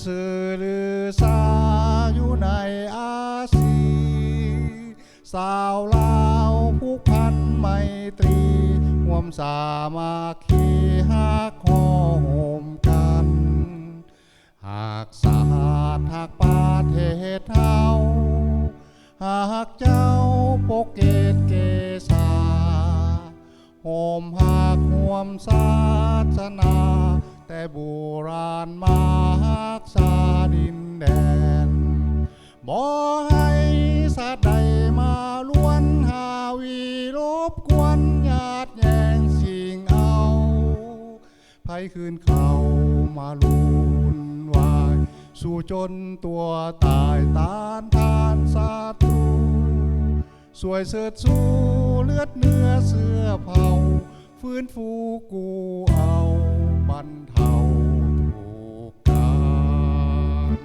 ຊື່ລືຊາຢູ່ໃນອາຊີ ຊາວລາວຜູກພັນໄມຕີ ຮ່ວມສາມັກຄີຮັກຫໍ່ໂຮມກັນ ຮັກຊາດຮັກປະເທດເຮົາ ຮັກເຈົ້າປົກເກດເກສາ ຮ່ວມຮັກຮ່ວມສາສະໜາ ແຕ່ບູຮານມາຮັກສາດິນແດນ ບໍ່ໃຫ້ຊາດໃດມາລວນຫາວີລົບກວນຍາດແຍ່ງຊິງເອົາ ໃຜຄືນເຂົ້າມາວຸ່ນວາຍ ສູ້ຈົນຕົວຕາຍຕ້ານທານສັດຕູ ຊ່ວຍເຊີດຊູເລືອດເນື້ອເຊື້ອເຜົ່າ ຟື້ນຟູກູ້ເອົາບັນເທົາທຸກການ.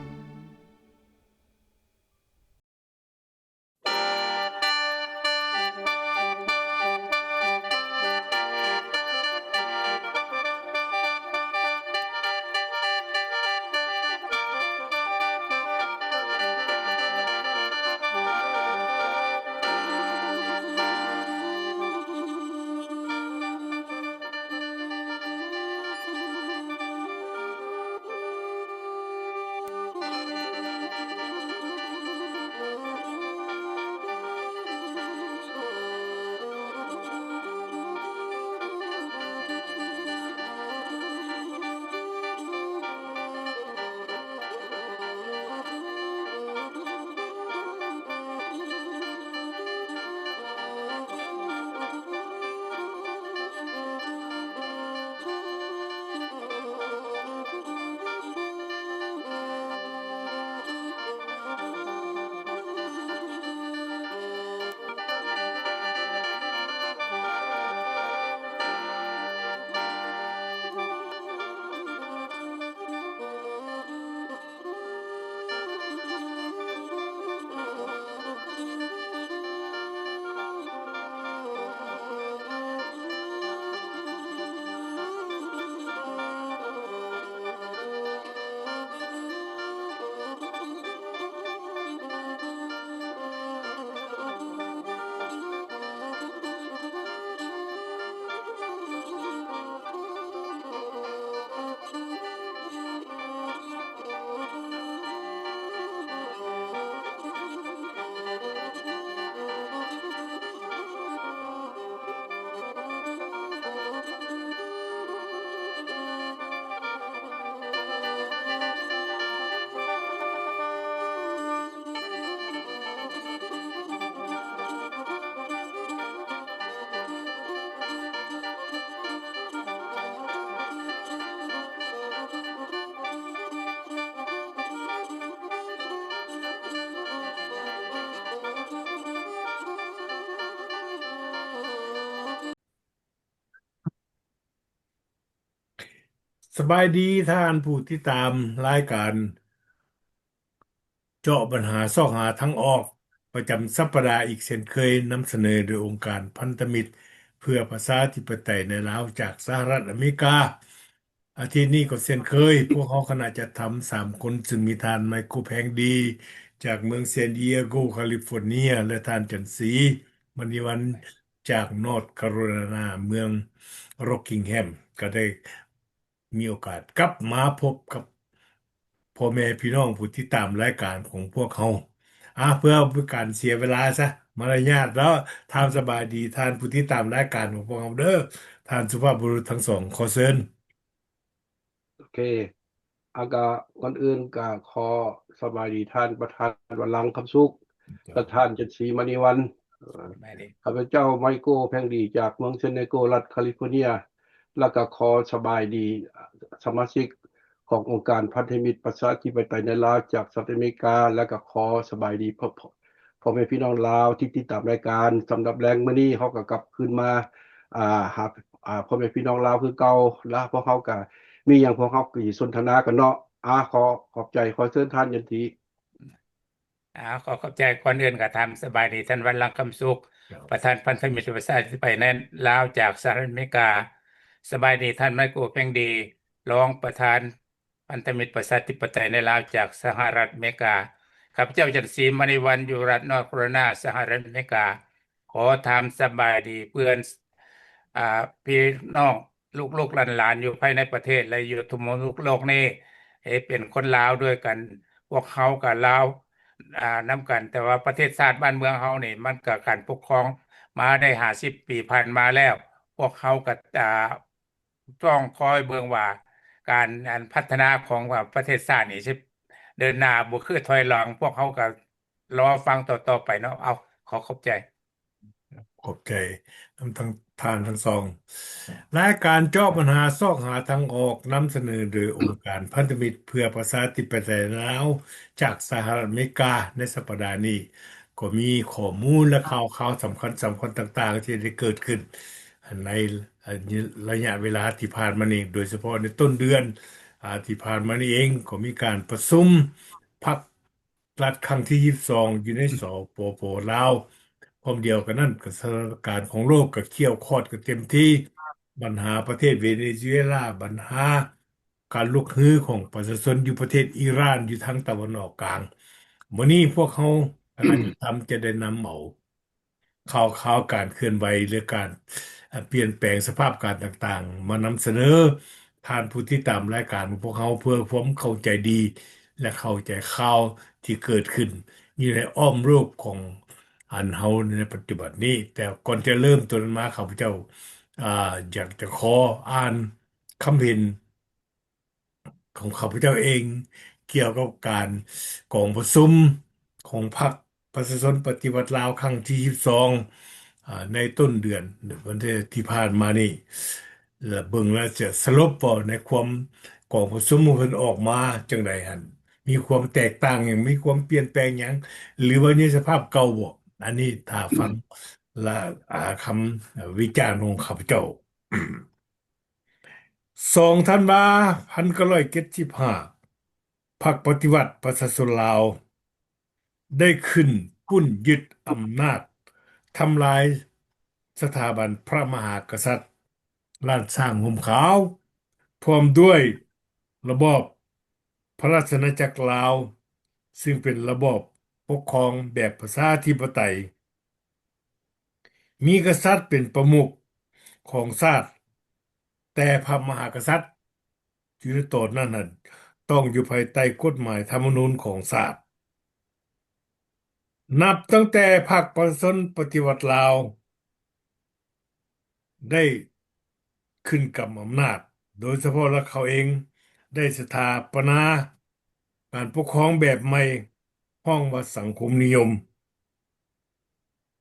ສະບາຍດີທ່ານຜູ້ຕິດຕາມລາຍການ ເຈາະບັນຫາຊອກຫາທາງອອກ ປະຈຳສັບປະດາອີກເຊັ່ນເຄີຍ, ນຳສະເໜີໂດຍອົງການພັນທະມິດເພື່ອປະຊາທິປະໄຕໃນລາວ ຈາກສະຫະລັດອາເມລິກາ. ອາທິດນີ້ກໍເຊັ່ນເຄີຍ, ພວກເຮົາຄະນະຈັດທຳສາມຄົນ, ຊຶ່ງມີທ່ານ ໄມໂກ ແພງດີ ຈາກເມືອງ San Diego California ແລະ ທ່ານ ຈັນສີ ມະນີວັນ ຈາກ North Carolina ເມືອງ Rockingham ກໍໄດ້ ມີໂອກາດກັບມາພົບກັບພໍ່ແມ່ພີ່ນ້ອງຜູ້ຕິດຕາມລາຍການຂອງພວກເຮົາ. ອາ ເພື່ອບໍ່ເປັນການເສຍເວລາຊະ, ມາລະຍາດແລ້ວ, ຖາມສະບາຍດີທ່ານຜູ້ຕິດຕາມລາຍການຂອງພວກເຮົາເດີ້, ທ່ານສຸພາບບຸລຸດທັງສອງ, ຂໍເຊີນ. ໂອເຄ. ອາ ກະ ກ່ອນອື່ນກະຂໍສະບາຍດີທ່ານປະທານວັນລັງຄຳສຸກ ແລະ ທ່ານຈັນສີມະນີວັນ. ສະບາຍດີ. ຂ້າພະເຈົ້າ ໄມໂກ ແພງດີ ຈາກເມືອງ San Diego ລັດ California ແລະ ກະຂໍສະບາຍດີສະມາຊິກຂອງອົງການພັນທະມິດປະຊາທິປະໄຕໃນລາວ ຈາກສະຫະລັດອາເມລິກາ ແລະ ກະຂໍສະບາຍດີພໍ່ ພໍ່ແມ່ພີ່ນ້ອງລາວທີ່ຕິດຕາມລາຍການ. ສຳລັບແລງມື້ນີ້ ເຮົາກໍກັບຄືນມາ ອ່າ ຫາ ອ່າ ພໍ່ແມ່ພີ່ນ້ອງລາວຄືເກົ່າ ລະພວກເຮົາກະມີຫຍັງພວກເຮົາກໍຊິສົນທະນາກັນເນາະ. ອາ ຂໍຂອບໃຈ, ຂໍເຊີນທ່ານ ຈັນສີ. ອາ ຂໍຂອບໃຈ. ກ່ອນອື່ນກໍຖາມສະບາຍດີທ່ານ ວັນລັງຄຳສຸກ ເຈົ້າ ປະທານພັນທະມິດປະຊາທິປະໄຕໃນລາວ ຈາກສະຫະລັດອາເມລິກາ. ສະບາຍດີທ່ານ ໄມໂກ ແພງດີ ຮອງປະທານ ພັນທະມິດປະຊາທິປະໄຕໃນລາວ ຈາກສະຫະລັດອາເມລິກາ. ຂ້າພະເຈົ້າ ຈັນສີ ມະນີວັນ ຢູ່ລັດນອດແຄໂຣໄລນາ ສະຫະລັດອາເມລິກາ. ຂໍຖາມສະບາຍດີເພື່ອນ ອາ ພີ່ນ້ອງ ລູກໆຫຼານໆ ຢູ່ພາຍໃນປະເທດ ແລະ ຢູ່ທົ່ວໂລກນີ້ ເອີ ເປັນຄົນລາວດ້ວຍກັນ. ພວກເຮົາກໍລາວ ອາ ນຳກັນ, ແຕ່ວ່າປະເທດຊາດບ້ານເມືອງເຮົານີ້ ມັນກໍການປົກຄອງມາໄດ້ຫ້າສິບປີຜ່ານມາແລ້ວ. ພວກເຮົາກໍ ອາ ຕ້ອງຄອຍເບິ່ງວ່າ ການ ອັນ ພັດທະນາຂອງ ອາ ປະເທດຊາດນີ້ຊິເດີນໜ້າບໍ່ຄືຖອຍຫຼັງ. ພວກເຮົາກໍລໍຟັງຕໍ່ໆໄປເນາະ. ເອົາ ຂໍຂອບໃຈ. ຂອບໃຈນຳທັງທ່ານທັງສອງ. ລາຍການເຈາະບັນຫາຊອກຫາທາງອອກ ນຳສະເໜີໂດຍອົງການພັນທະມິດເພື່ອປະຊາທິປະໄຕລາວ ຈາກສະຫະລັດອາເມລິກາ. ໃນສັບປະດານີ້ ກໍມີຂໍ້ມູນ ແລະ ຂ່າວຄາວສຳຄັນໆຕ່າງໆ ທີ່ໄດ້ເກີດຂຶ້ນໃນໄລຍະເວລາທີ່ຜ່ານມານີ້, ໂດຍສະເພາະໃນຕົ້ນເດືອນ ອາ ທີ່ຜ່ານມານີ້ເອງ ກໍມີການປະຊຸມພັກ ລັດຄັ້ງທີຊາວສອງ ຢູ່ໃນ ສປປ ລາວ. ພ້ອມດຽວກັນນັ້ນ ກໍສະຖານະການຂອງໂລກກໍຂ້ຽວຄອດກັນເຕັມທີ່, ບັນຫາປະເທດເວເນຊູເອລາ, ບັນຫາການລຸກຮືຂອງປະຊາຊົນຢູ່ປະເທດອີຣານ ຢູ່ທາງຕາເວັນອອກກາງ. ມື້ນີ້ພວກເຮົາຄະນະຈັດທຳຈະໄດ້ນຳເອົາ ຂ່າວຄາວການເຄື່ອນໄຫວ ຫຼື ການ ອາ ປ່ຽນແປງສະພາບການຕ່າງໆ ມານຳສະເໜີທ່ານຜູ້ຕິດຕາມລາຍການຂອງພວກເຮົາ ເພື່ອຄວາມເຂົ້າໃຈດີ ແລະ ເຂົ້າໃຈຂ່າວທີ່ເກີດຂຶ້ນຢູ່ໃນອ້ອມໂລກຂອງອັນເຮົາໃນປັດຈຸບັນນີ້. ແຕ່ກ່ອນຈະເລີ່ມຕົ້ນມາ ຂ້າພະເຈົ້າ ອາ ຢາກຈະຂໍອ່ານຄຳເຫັນ ຂອງຂ້າພະເຈົ້າເອງ ກ່ຽວກັບການກອງປະຊຸມຂອງພັກປະຊາຊົນປະຕິວັດລາວຄັ້ງທີຊາວສອງ ອາ ໃນຕົ້ນເດືອນ ວັນທີ ທີ່ຜ່ານມານີ້ ແລະ ເບິ່ງແລ້ວຈະສະຫຼຸບເວົ້າໃນຄວາມກອງປະຊຸມຂອງເພິ່ນອອກມາຈັ່ງໃດຫັ້ນ ມີຄວາມແຕກຕ່າງຫຍັງ ມີຄວາມປ່ຽນແປງຫຍັງ ຫຼືວ່າໃນສະພາບເກົ່າບໍ່? ອັນນີ້ຖ້າຟັງ ອືມ ລະ ອາ ຄຳ ອາ ວິຈານຂອງຂ້າພະເຈົ້າ. ສອງທັນວາ ພັນເກົ້າຮ້ອຍເຈັດສິບຫ້າ ພັກປະຕິວັດປະຊາຊົນລາວ ໄດ້ຂຶ້ນປຸ້ນຍຶດອຳນາດ, ທຳລາຍສະຖາບັນພະມະຫາກະສັດລ້ານຊ້າງຫົ່ມຂາວ, ພ້ອມດ້ວຍລະບອບພະລາຊະອານາຈັກລາວ, ຊຶ່ງເປັນລະບອບປົກຄອງແບບປະຊາທິປະໄຕ. ມີກະສັດເປັນປະມຸກຂອງຊາດ, ແຕ່ພະມະຫາກະສັດຢູ່ໃນຕອນນັ້ນນັ້ນ ຕ້ອງຢູ່ພາຍໃຕ້ກົດໝາຍທຳມະນູນຂອງຊາດ. ນັບຕັ້ງແຕ່ພັກປະຊາຊົນປະຕິວັດລາວ ໄດ້ຂຶ້ນກຳອຳນາດ, ໂດຍສະເພາະລະເຂົາເອງໄດ້ສະຖາປະນາການປົກຄອງແບບໃໝ່, ຮ້ອງວ່າສັງຄົມນິຍົມ.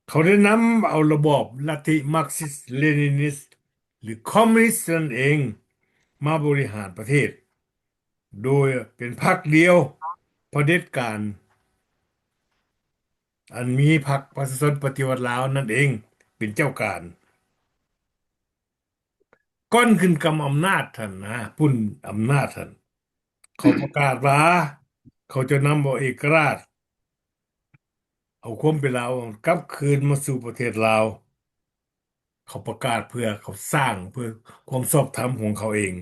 ເຂົາໄດ້ນຳເອົາລະບອບລັດທິມາກຊິສເລນິນນິສ ຫຼື ຄອມມູນິດນັ້ນເອງ ມາບໍລິຫານປະເທດ, ໂດຍເປັນພັກດຽວຜະເດັດການ ອັນມີພັກປະຊາຊົນປະຕິວັດລາວນັ້ນເອງເປັນເຈົ້າການ. ກ່ອນຂຶ້ນກຳອຳນາດຫັ້ນນະ, ປຸ້ນອຳນາດຫັ້ນ, ເຂົາປະກາດວ່າເຂົາຈະນຳເອົາເອກະລາດ, ເອົາຄວາມເປັນລາວກັບຄືນມາສູ່ປະເທດລາວ. ເຂົາປະກາດເພື່ອເຂົາສ້າງ ເພື່ອຄວາມຊອບທຳຂອງເຂົາເອງ.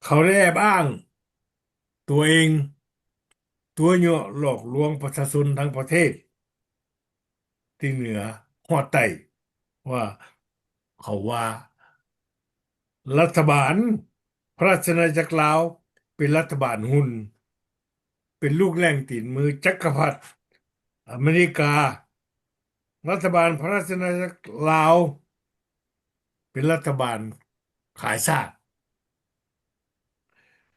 ເຂົາໄດ້ແອບອ້າງຕົວເອງ, ຕົວະຍົວະຫຼອກລວງປະຊາຊົນທັງປະເທດ ທີ່ເໜືອຮອດໃຕ້ ວ່າ ເຂົາວ່າ ລັດຖະບານພະລາຊະອານາຈັກລາວເປັນລັດຖະບານຫຸ່ນ, ເປັນລູກແລ່ງຕີນມືຈັກກະພັດອາເມລິກາ. ລັດຖະບານພະລາຊະອານາຈັກລາວເປັນລັດຖະບານຂາຍຊາດ,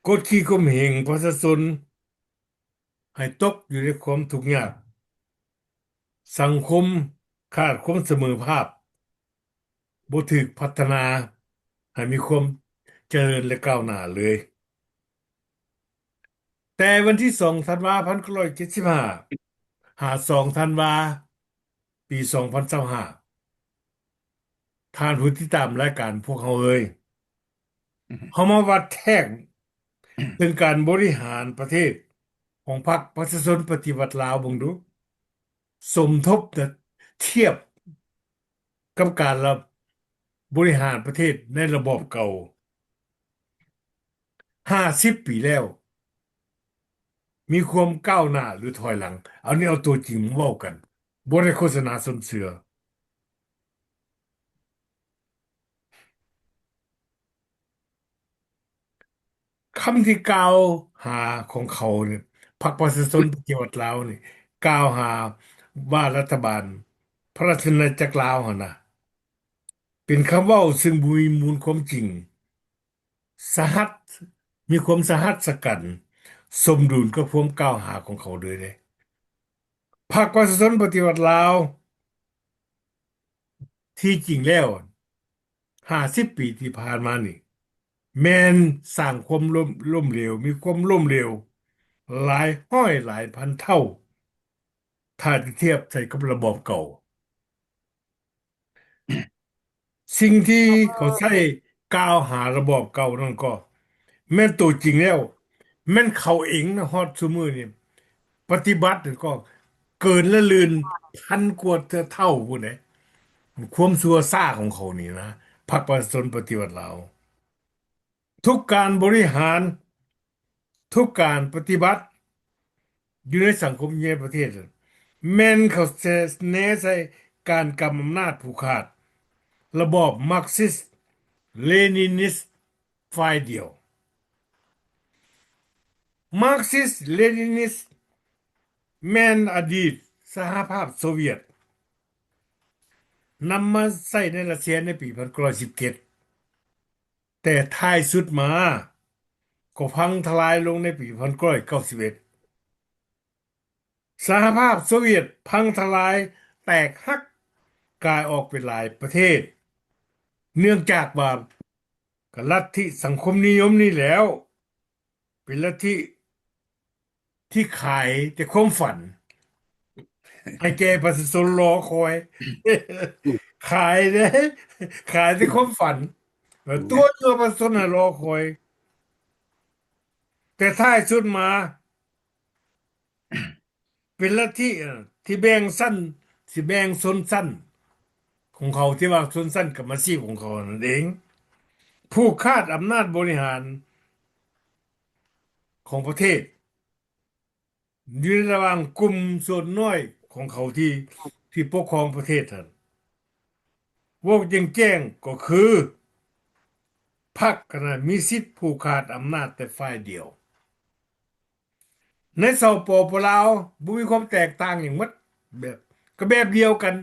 ກົດຂີ່ຂົ່ມເຫງປະຊາຊົນໃຫ້ຕົກຢູ່ໃນຄວາມທຸກຍາກ, ສັງຄົມຂາດຄວາມສະເໝີພາບ, ບໍ່ຖືກພັດທະນາໃຫ້ມີຄວາມຈະເລີນ ແລະ ກ້າວໜ້າເລີຍ. ແຕ່ວັນທີສອງທັນວາ ພັນເກົ້າຮ້ອຍເຈັດສິບຫ້າ ຫາສອງທັນວາ ປີສອງພັນຊາວຫ້າ ທ່ານຜູ້ຕິດຕາມລາຍການພວກເຮົາເອີຍ, ເຮົາມາວັດແທກເຖິງການບໍລິຫານປະເທດຂອງພັກປະຊາຊົນປະຕິວັດລາວເບິ່ງດູ, ສົມທົບ ທຽບກັບການລະ ບໍລິຫານປະເທດໃນລະບອບເກົ່າ. ຫ້າສິບປີແລ້ວ ມີຄວາມກ້າວໜ້າ ຫຼື ຖອຍຫຼັງ? ອັນນີ້ເອົາຕົວຈິງມາເວົ້າກັນ, ບໍ່ໄດ້ໂຄສະນາຊົນເຊື່ອ. ຄຳທີ່ກ່າວຫາຂອງເຂົານີ້ ພັກປະຊາຊົນປະຕິວັດລາວນີ້ ກ່າວຫາວ່າລັດຖະບານພະລາຊະອານາຈັກລາວຫັ້ນນະ ເປັນຄຳເວົ້າຊຶ່ງບໍ່ມີມູນຄວາມຈິງ, ສະຫັດ, ມີຄວາມສະຫັດສະກັນ ສົມດຸນກັບຄວາມກ່າວຫາຂອງເຂົາໂດຍເດ. ພັກປະຊາຊົນປະຕິວັດລາວ ທີ່ຈິງແລ້ວ ຫ້າສິບປີທີ່ຜ່ານມານີ້ ແມ່ນສ້າງຄວາມລົ້ມ ລົ້ມເຫຼວ, ມີຄວາມລົ້ມເຫຼວຫຼາຍຮ້ອຍຫຼາຍພັນເທົ່າ ຖ້າຈະທຽບໃສ່ກັບລະບອບເກົ່າ. ສິ່ງທີ່ເຂົາໃຊ້ກ່າວຫາລະບອບເກົ່ານັ້ນກໍແມ່ນໂຕຈິງແລ້ວ ແມ່ນເຂົາເອງນະ ຮອດຊຸມື້ນີ້ປະຕິບັດນັ້ນກໍເກີນລະລື່ນພັນກວ່າເທົ່າພຸ້ນເດ້ ຄວາມຊົ່ວຊ້າຂອງເຂົານີ້ນະ ພັກປະຊາຊົນປະຕິວັດລາວ. ທຸກການບໍລິຫານ, ທຸກການປະຕິບັດຢູ່ໃນສັງຄົມ, ຢູ່ໃນປະເທດ ແມ່ນເຂົາແນໃສ່ການກຳອຳນາດຜູກຂາດ ລະບອບມາກຊິສເລນິນິສຝ່າຍດຽວ. ມາກຊິສເລນິນິສແມ່ນອະດີດສະຫະພາບໂຊວຽດ ນຳມາໃຊ້ໃນຣັດເຊຍໃນປີພັນເກົ້າຮ້ອຍສິບເຈັດ ແຕ່ທ້າຍສຸດມາກໍພັງທະລາຍລົງໃນປີພັນເກົ້າຮ້ອຍເກົ້າສິບເອັດ. ສະຫະພາບໂຊວຽດພັງທະລາຍແຕກຫັກກາຍອອກເປັນຫຼາຍປະເທດ ເນື່ອງຈາກວ່າ ກໍລັດທິສັງຄົມນິຍົມນີ້ແລ້ວ ເປັນລັດທິທີ່ຂາຍແຕ່ຄວາມຝັນ ໃຫ້ແກ່ປະຊາຊົນລໍຄອຍ ຂາຍເດ້ ຂາຍແຕ່ຄວາມຝັນ ຕົວະຍົວະປະຊາຊົນໃຫ້ລໍຄອຍ ແຕ່ທ້າຍສຸດມາ ເປັນລັດທິທີ່ແບ່ງຊັ້ນ ຊິແບ່ງຊົນຊັ້ນຂອງເຂົາ ທີ່ວ່າຊົນຊັ້ນກຳມະຊີບຂອງເຂົານັ້ນເອງ ຜູກຂາດອຳນາດບໍລິຫານຂອງປະເທດ ຢູ່ໃນລະຫວ່າງກຸ່ມສ່ວນນ້ອຍຂອງເຂົາທີ່ ທີ່ປົກຄອງປະເທດຫັ້ນ. ເວົ້າແຈ້ງໆກໍຄື ພັກຫັ້ນນະມີສິດຜູກຂາດອຳນາດແຕ່ຝ່າຍດຽວ. ໃນ ສປປ ລາວ ບໍ່ມີຄວາມແຕກຕ່າງຫຍັງໝົດ ແບບ ກໍແບບດຽວກັນ.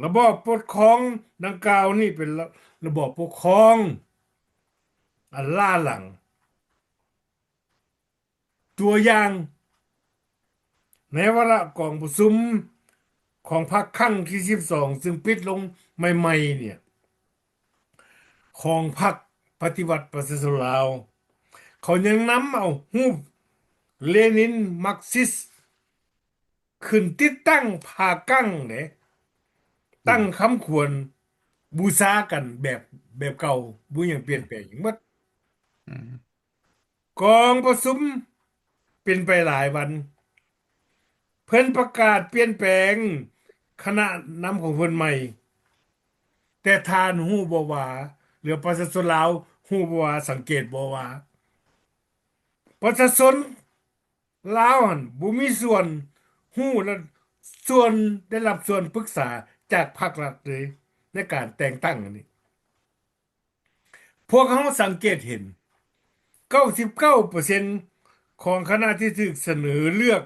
ລະບອບປົກຄອງດັ່ງກ່າວນີ້ເປັນລະ ລະບອບປົກຄອງອັນລ້າຫຼັງ. ຕົວຢ່າງ ໃນວາລະກອງປະຊຸມຂອງພັກຄັ້ງທີສິບສອງ ຊຶ່ງປິດລົງໃໝ່ໆ ເນຍ ຂອງພັກປະຕິວັດປະຊາຊົນລາວ ເຂົາຍັງນຳເອົາຮູບເລນິນ ມາກຊິສ ຂຶ້ນຕິດຕັ້ງຜາກັ້ງເດ້ ຕັ້ງຄຳຂວັນບູຊາກັນແບບ ແບບເກົ່າ ບໍ່ມີຫຍັງປ່ຽນແປງຫຍັງໝົດ. ອືມ ກອງປະຊຸມເປັນໄປຫຼາຍວັນ ເພິ່ນປະກາດປ່ຽນແປງຄະນະນຳຂອງເພິ່ນໃໝ່ ແຕ່ທ່ານຮູ້ບໍ່ວ່າ ຫຼື ປະຊາຊົນລາວຮູ້ບໍ່ວ່າ ສັງເກດບໍ່ວ່າ ປະຊາຊົນລາວຫັ້ນບໍ່ມີສ່ວນຮູ້ ແລະ ສ່ວນ ໄດ້ຮັບສ່ວນປຶກສາຈາກພັກລັດເລີຍ ໃນການແຕ່ງຕັ້ງອັນນີ້. ພວກເຮົາສັງເກດເຫັນ ເກົ້າສິບເກົ້າເປີເຊັນຂອງຄະນະທີ່ຖືກສະເໜີເລືອກ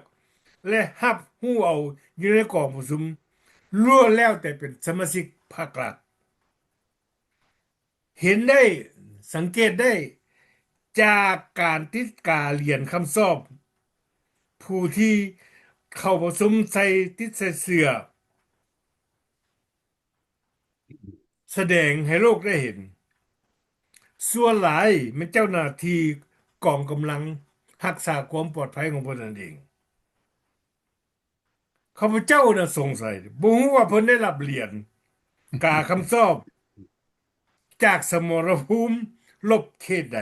ແລະ ຮັບຮູ້ເອົາຢູ່ໃນກອງປະຊຸມ ລ້ວນແລ້ວແຕ່ເປັນສະມາຊິກພັກລັດ. ເຫັນໄດ້ ສັງເກດໄດ້ຈາກການຕິດກາຫຼຽນຄຳຊອບ ຜູ້ທີ່ເຂົ້າປະຊຸມໃສ່ ຕິດໃສ່ເສື້ອ ສະແດງໃຫ້ໂລກໄດ້ເຫັນ ສ່ວນຫຼາຍແມ່ນເຈົ້າໜ້າທີ່ກອງກຳລັງຮັກສາຄວາມປອດໄພຂອງເພິ່ນນັ້ນເອງ. ຂ້າພະເຈົ້ານະສົງໄສ ບໍ່ຮູ້ວ່າເພິ່ນໄດ້ຮັບຫຼຽນກາຄຳຊອບຈາກສະໝໍລະພູມລົບເຂດໃດ.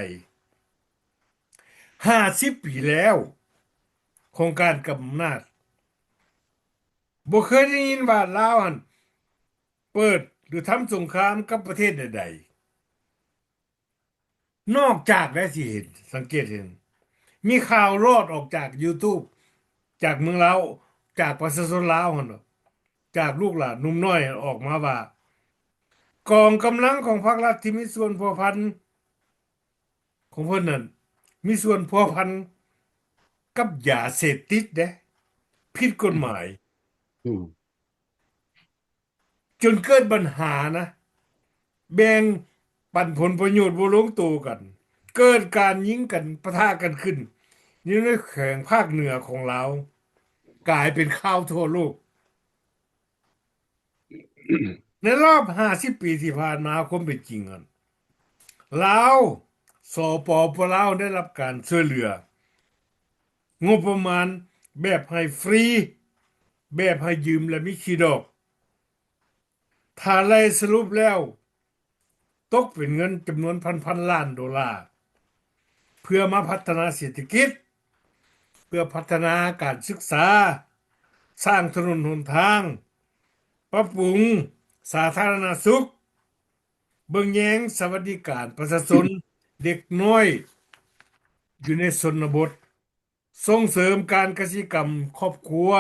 ຫ້າສິບປີແລ້ວຂອງການກຳອຳນາດ ບໍ່ເຄີຍໄດ້ຍິນວ່າລາວຫັ້ນ ເປີດ ຫຼື ທຳສົງຄາມກັບປະເທດໃດໆ. ນອກຈາກໄດ້ຊິເຫັນ ສັງເກດເຫັນ ມີຂ່າວລອດອອກຈາກ YouTube ຈາກເມືອງລາວ ຈາກປະຊາຊົນລາວຫັ້ນ ຈາກລູກຫຼານໜຸ່ມນ້ອຍອອກມາວ່າ ກອງກຳລັງຂອງພາກລັດທີ່ມີສ່ວນພົວພັນ ຂອງເພິ່ນນັ້ນ ມີສ່ວນພົວພັນກັບຢາເສບຕິດເດ້ ຜິດກົດໝາຍ ອືມ ຈົນເກີດບັນຫານະ ແບ່ງປັນຜົນປະໂຫຍດບໍ່ລົງໂຕກັນ ເກີດການຍິງກັນປະທະກັນຂຶ້ນ ຢູ່ໃນແຂວງພາກເໜືອຂອງລາວ ກາຍເປັນຂ່າວທົ່ວໂລກ. ໃນລອບຫ້າສິບປີທີ່ຜ່ານມາ ຄວາມເປັນຈິງນັ້ນ ລາວ ສປປ ລາວ ໄດ້ຮັບການຊ່ວຍເຫຼືອງົບປະມານແບບໃຫ້ຟຣີ ແບບໃຫ້ຢືມ ແລະ ມີຂີດດອກ ຖ້າໄລ່ສະຫຼຸບແລ້ວ ຕົກເປັນເງິນຈຳນວນພັນໆລ້ານໂດລາ ເພື່ອມາພັດທະນາເສດຖະກິດ, ເພື່ອພັດທະນາການສຶກສາ, ສ້າງຖະໜົນຫົນທາງ, ປັບປຸງສາທາລະນະສຸກ, ເບິ່ງແຍງສະຫວັດດີການປະຊາຊົນ, ເດັກນ້ອຍຢູ່ໃນຊົນນະບົດ, ສົ່ງເສີມການກະສິກຳຄອບຄົວ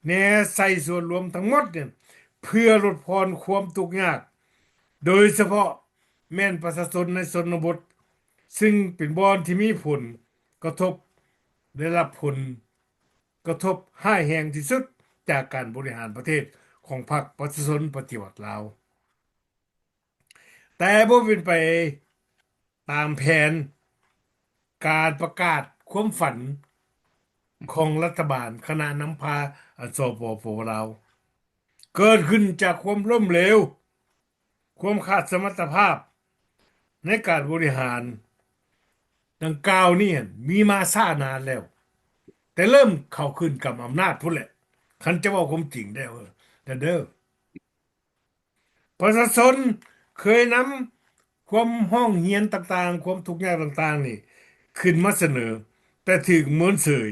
ແນໃສ່ສ່ວນລວມທັງໝົດນີ້ ເພື່ອຫຼຸດຜ່ອນຄວາມທຸກຍາກ, ໂດຍສະເພາະແມ່ນປະຊາຊົນໃນຊົນນະບົດ, ຊຶ່ງເປັນບ່ອນທີ່ມີຜົນກະທົບ, ໄດ້ຮັບຜົນກະທົບຮ້າຍແຮງທີ່ສຸດຈາກການບໍລິຫານປະເທດຂອງພັກປະຊາຊົນປະຕິວັດລາວ. ແຕ່ບໍ່ເປັນໄປຕາມແຜນການປະກາດຄວາມຝັນຂອງລັດຖະບານຄະນະນຳພາ ອັນ ສປປ ລາວ ເກີດຂຶ້ນຈາກຄວາມລົ້ມເຫຼວ, ຄວາມຂາດສະມັດຕະພາບໃນການບໍລິຫານດັ່ງກ່າວນີ້ ມີມາຊ້ານານແລ້ວ, ແຕ່ເລີ່ມເຂົ້າຂຶ້ນກຳອຳນາດພຸ້ນແຫຼະ, ຄັນຈະເວົ້າຄວາມຈິງແລ້ວເດີ. ປະຊາຊົນເຄີຍນຳຄວາມຮ້ອງຮຽນຕ່າງໆ, ຄວາມທຸກຍາກຕ່າງໆນີ້ຂຶ້ນມາສະເໜີ, ແຕ່ຖືກເມີນເສີຍ,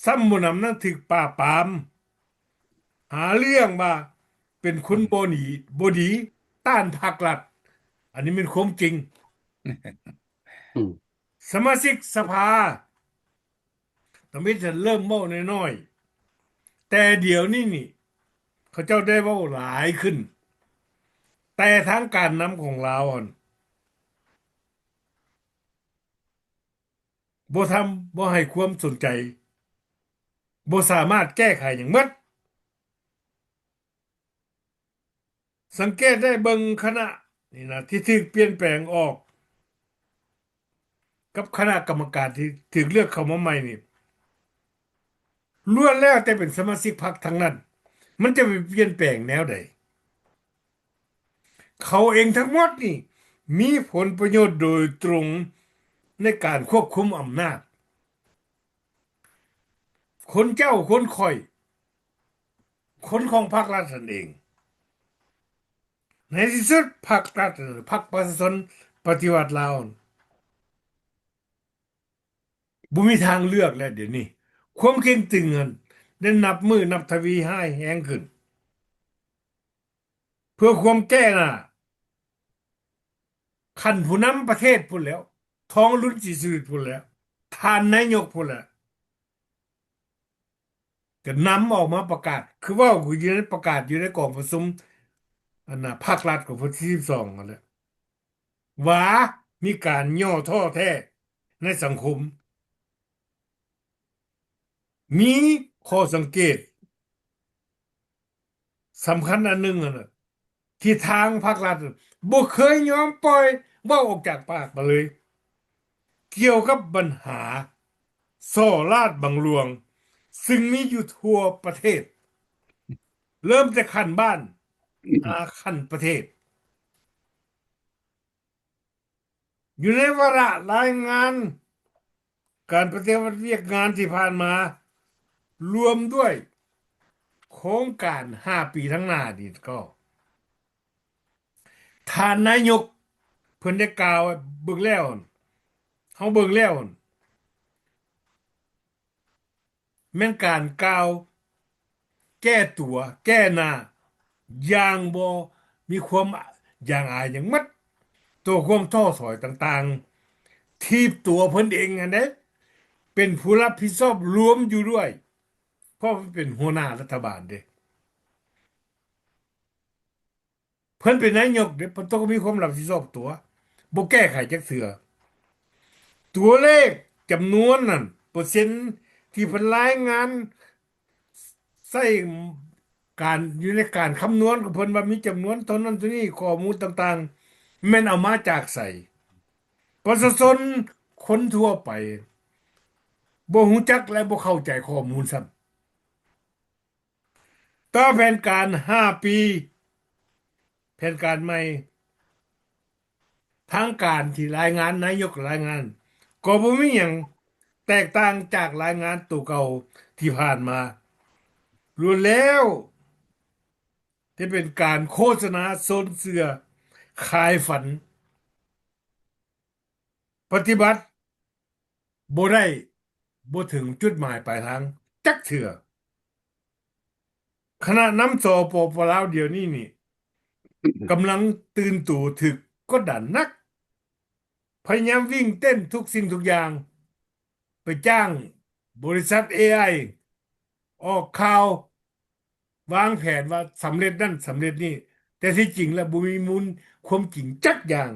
ຊ້ຳບໍ່ໜຳນັ້ນຖືກປາບປາມ, ຫາເລື່ອງວ່າເປັນຄົນບໍ່ດີ, ບໍ່ດີ, ຕ້ານພັກລັດ. ອັນນີ້ແມ່ນຄວາມຈິງ. ອືມ ສະມາຊິກສະພາ ທຳອິດເລີ່ມເວົ້ານ້ອຍໆ, ແຕ່ດຽວນີ້ນີ້ ເຂົາເຈົ້າໄດ້ເວົ້າຫຼາຍຂຶ້ນ, ແຕ່ທາງການນຳຂອງລາວຫັ້ນ ບໍ່ທຳ, ບໍ່ໃຫ້ຄວາມສົນໃຈ, ບໍ່ສາມາດແກ້ໄຂຫຍັງໝົດ. ສັງເກດໄດ້ເບິ່ງຄະນະນີ້ນະ ທີ່ຖືກປ່ຽນແປງອອກ ກັບຄະນະກຳມະການທີ່ຖືກເລືອກເຂົ້າມາໃໝ່ນີ້ ລ້ວນແລ້ວແຕ່ເປັນສະມາຊິກພັກທັງນັ້ນ, ມັນຈະໄປປ່ຽນແປງແນວໃດ? ເຂົາເອງທັງໝົດນີ້ມີຜົນປະໂຫຍດໂດຍຕົງໃນການຄວບຄຸມອຳນາດ. ຄົນເຈົ້າ, ຄົນຂ້ອຍ, ຄົນຂອງພັກລັດນັ້ນເອງ. ໃນທີ່ສຸດ ພັກລັດ, ພັກປະຊາຊົນປະຕິວັດລາວ ບໍ່ມີທາງເລືອກແລ້ວ. ດຽວນີ້ຄວາມເຄັ່ງຕຶງຫັ້ນໄດ້ນັບມື້ນັບທະວີຮ້າຍແຮງຂຶ້ນ. ເພື່ອຄວາມແກ້ໜ້າ ຂັ້ນຜູ້ນຳປະເທດພຸ້ນແລ້ວ, ທອງລຸນ ສີສຸລິດ ພຸ້ນແລ້ວ, ທ່ານນາຍົກພຸ້ນແຫຼະ ກໍນຳອອກມາປະກາດ, ຄືເວົ້າຢູ່ໃນປະກາດຢູ່ໃນກອງປະຊຸມ ອັນນະ ພັກລັດຂອງວັນທີສິບສອງຫັ້ນແຫຼະ ວ່າມີການຫຍໍ້ທໍ້ແທ້ໃນສັງຄົມ. ມີຂໍ້ສັງເກດສຳຄັນອັນໜຶ່ງຫັ້ນນະ ທີ່ທາງພັກລັດບໍ່ເຄີຍຍອມປ່ອຍເວົ້າອອກຈາກປາກມາເລີຍ ກ່ຽວກັບບັນຫາສໍ້ລາດບັງຫຼວງ ຊຶ່ງມີຢູ່ທົ່ວປະເທດ ເລີ່ມແຕ່ຂັ້ນບ້ານຫາຂັ້ນປະເທດ. ຢູ່ໃນວາລະລາຍງານການປະຕິບັດວຽກງານທີ່ຜ່ານມາ, ລວມດ້ວຍໂຄງການຫ້າປີທາງໜ້ານີ້ກໍ, ທ່ານນາຍົກເພິ່ນໄດ້ກ່າວເບິ່ງແລ້ວ, ເຮົາເບິ່ງແລ້ວ, ແມ່ນການກ່າວແກ້ຕົວແກ້ໜ້າຢ່າງບໍ່ມີຄວາມຢາງອາຍຫຍັງໝົດ. ຕໍ່ຄວາມທໍ້ຖອຍຕ່າງໆ ຖີບຕົວເພິ່ນເອງຫັ້ນເດ້ ເປັນຜູ້ຮັບຜິດຊອບລວມຢູ່ດ້ວຍ ເພາະເພິ່ນເປັນຫົວໜ້າລັດຖະບານເດ້. ເພິ່ນເປັນນາຍົກເດ້ ເພິ່ນຕ້ອງມີຄວາມຮັບຜິດຊອບຕົວ ບໍ່ແກ້ໄຂຈັກເທື່ອ. ຕົວເລກຈຳນວນນັ້ນ ເປີເຊັນທີ່ເພິ່ນລາຍງານໃຊ້ການ ຢູ່ໃນການຄຳນວນຂອງເພິ່ນວ່າມີຈຳນວນເທົ່ານັ້ນເທົ່ານີ້ ຂໍ້ມູນຕ່າງໆ ແມ່ນເອົາມາຈາກໃສ? ປະຊາຊົນຄົນທົ່ວໄປບໍ່ຮູ້ຈັກ ແລະ ບໍ່ເຂົ້າໃຈຂໍ້ມູນຊ້ຳ. ຕໍ່ແຜນການຫ້າປີ ແຜນການໃໝ່ ທາງການທີ່ລາຍງານ ນາຍົກລາຍງານ ກໍບໍ່ມີຫຍັງແຕກຕ່າງຈາກລາຍງານໂຕເກົ່າທີ່ຜ່ານມາ ລ້ວນແລ້ວແຕ່ເປັນການໂຄສະນາຊົວນເຊື່ອ ຂາຍຝັນ ປະຕິບັດບໍ່ໄດ້ ບໍ່ເຖິງຈຸດໝາຍປາຍທາງຈັກເທື່ອ. ຄະນະນຳ ສປປ ລາວ ດຽວນີ້ນີ້ ກຳລັງຕື່ນໂຕ ຖືກກົດດັນໜັກ ພະຍາຍາມວິ່ງເຕັ້ນທຸກສິ່ງທຸກຢ່າງ ໄປຈ້າງບໍລິສັດເອໄອ ອອກຂ່າວ ວາງແຜນວ່າສຳເລັດນັ້ນສຳເລັດນີ້ ແຕ່ທີ່ຈິງແລ້ວບໍ່ມີມູນຄວາມຈິງຈັກຢ່າງ.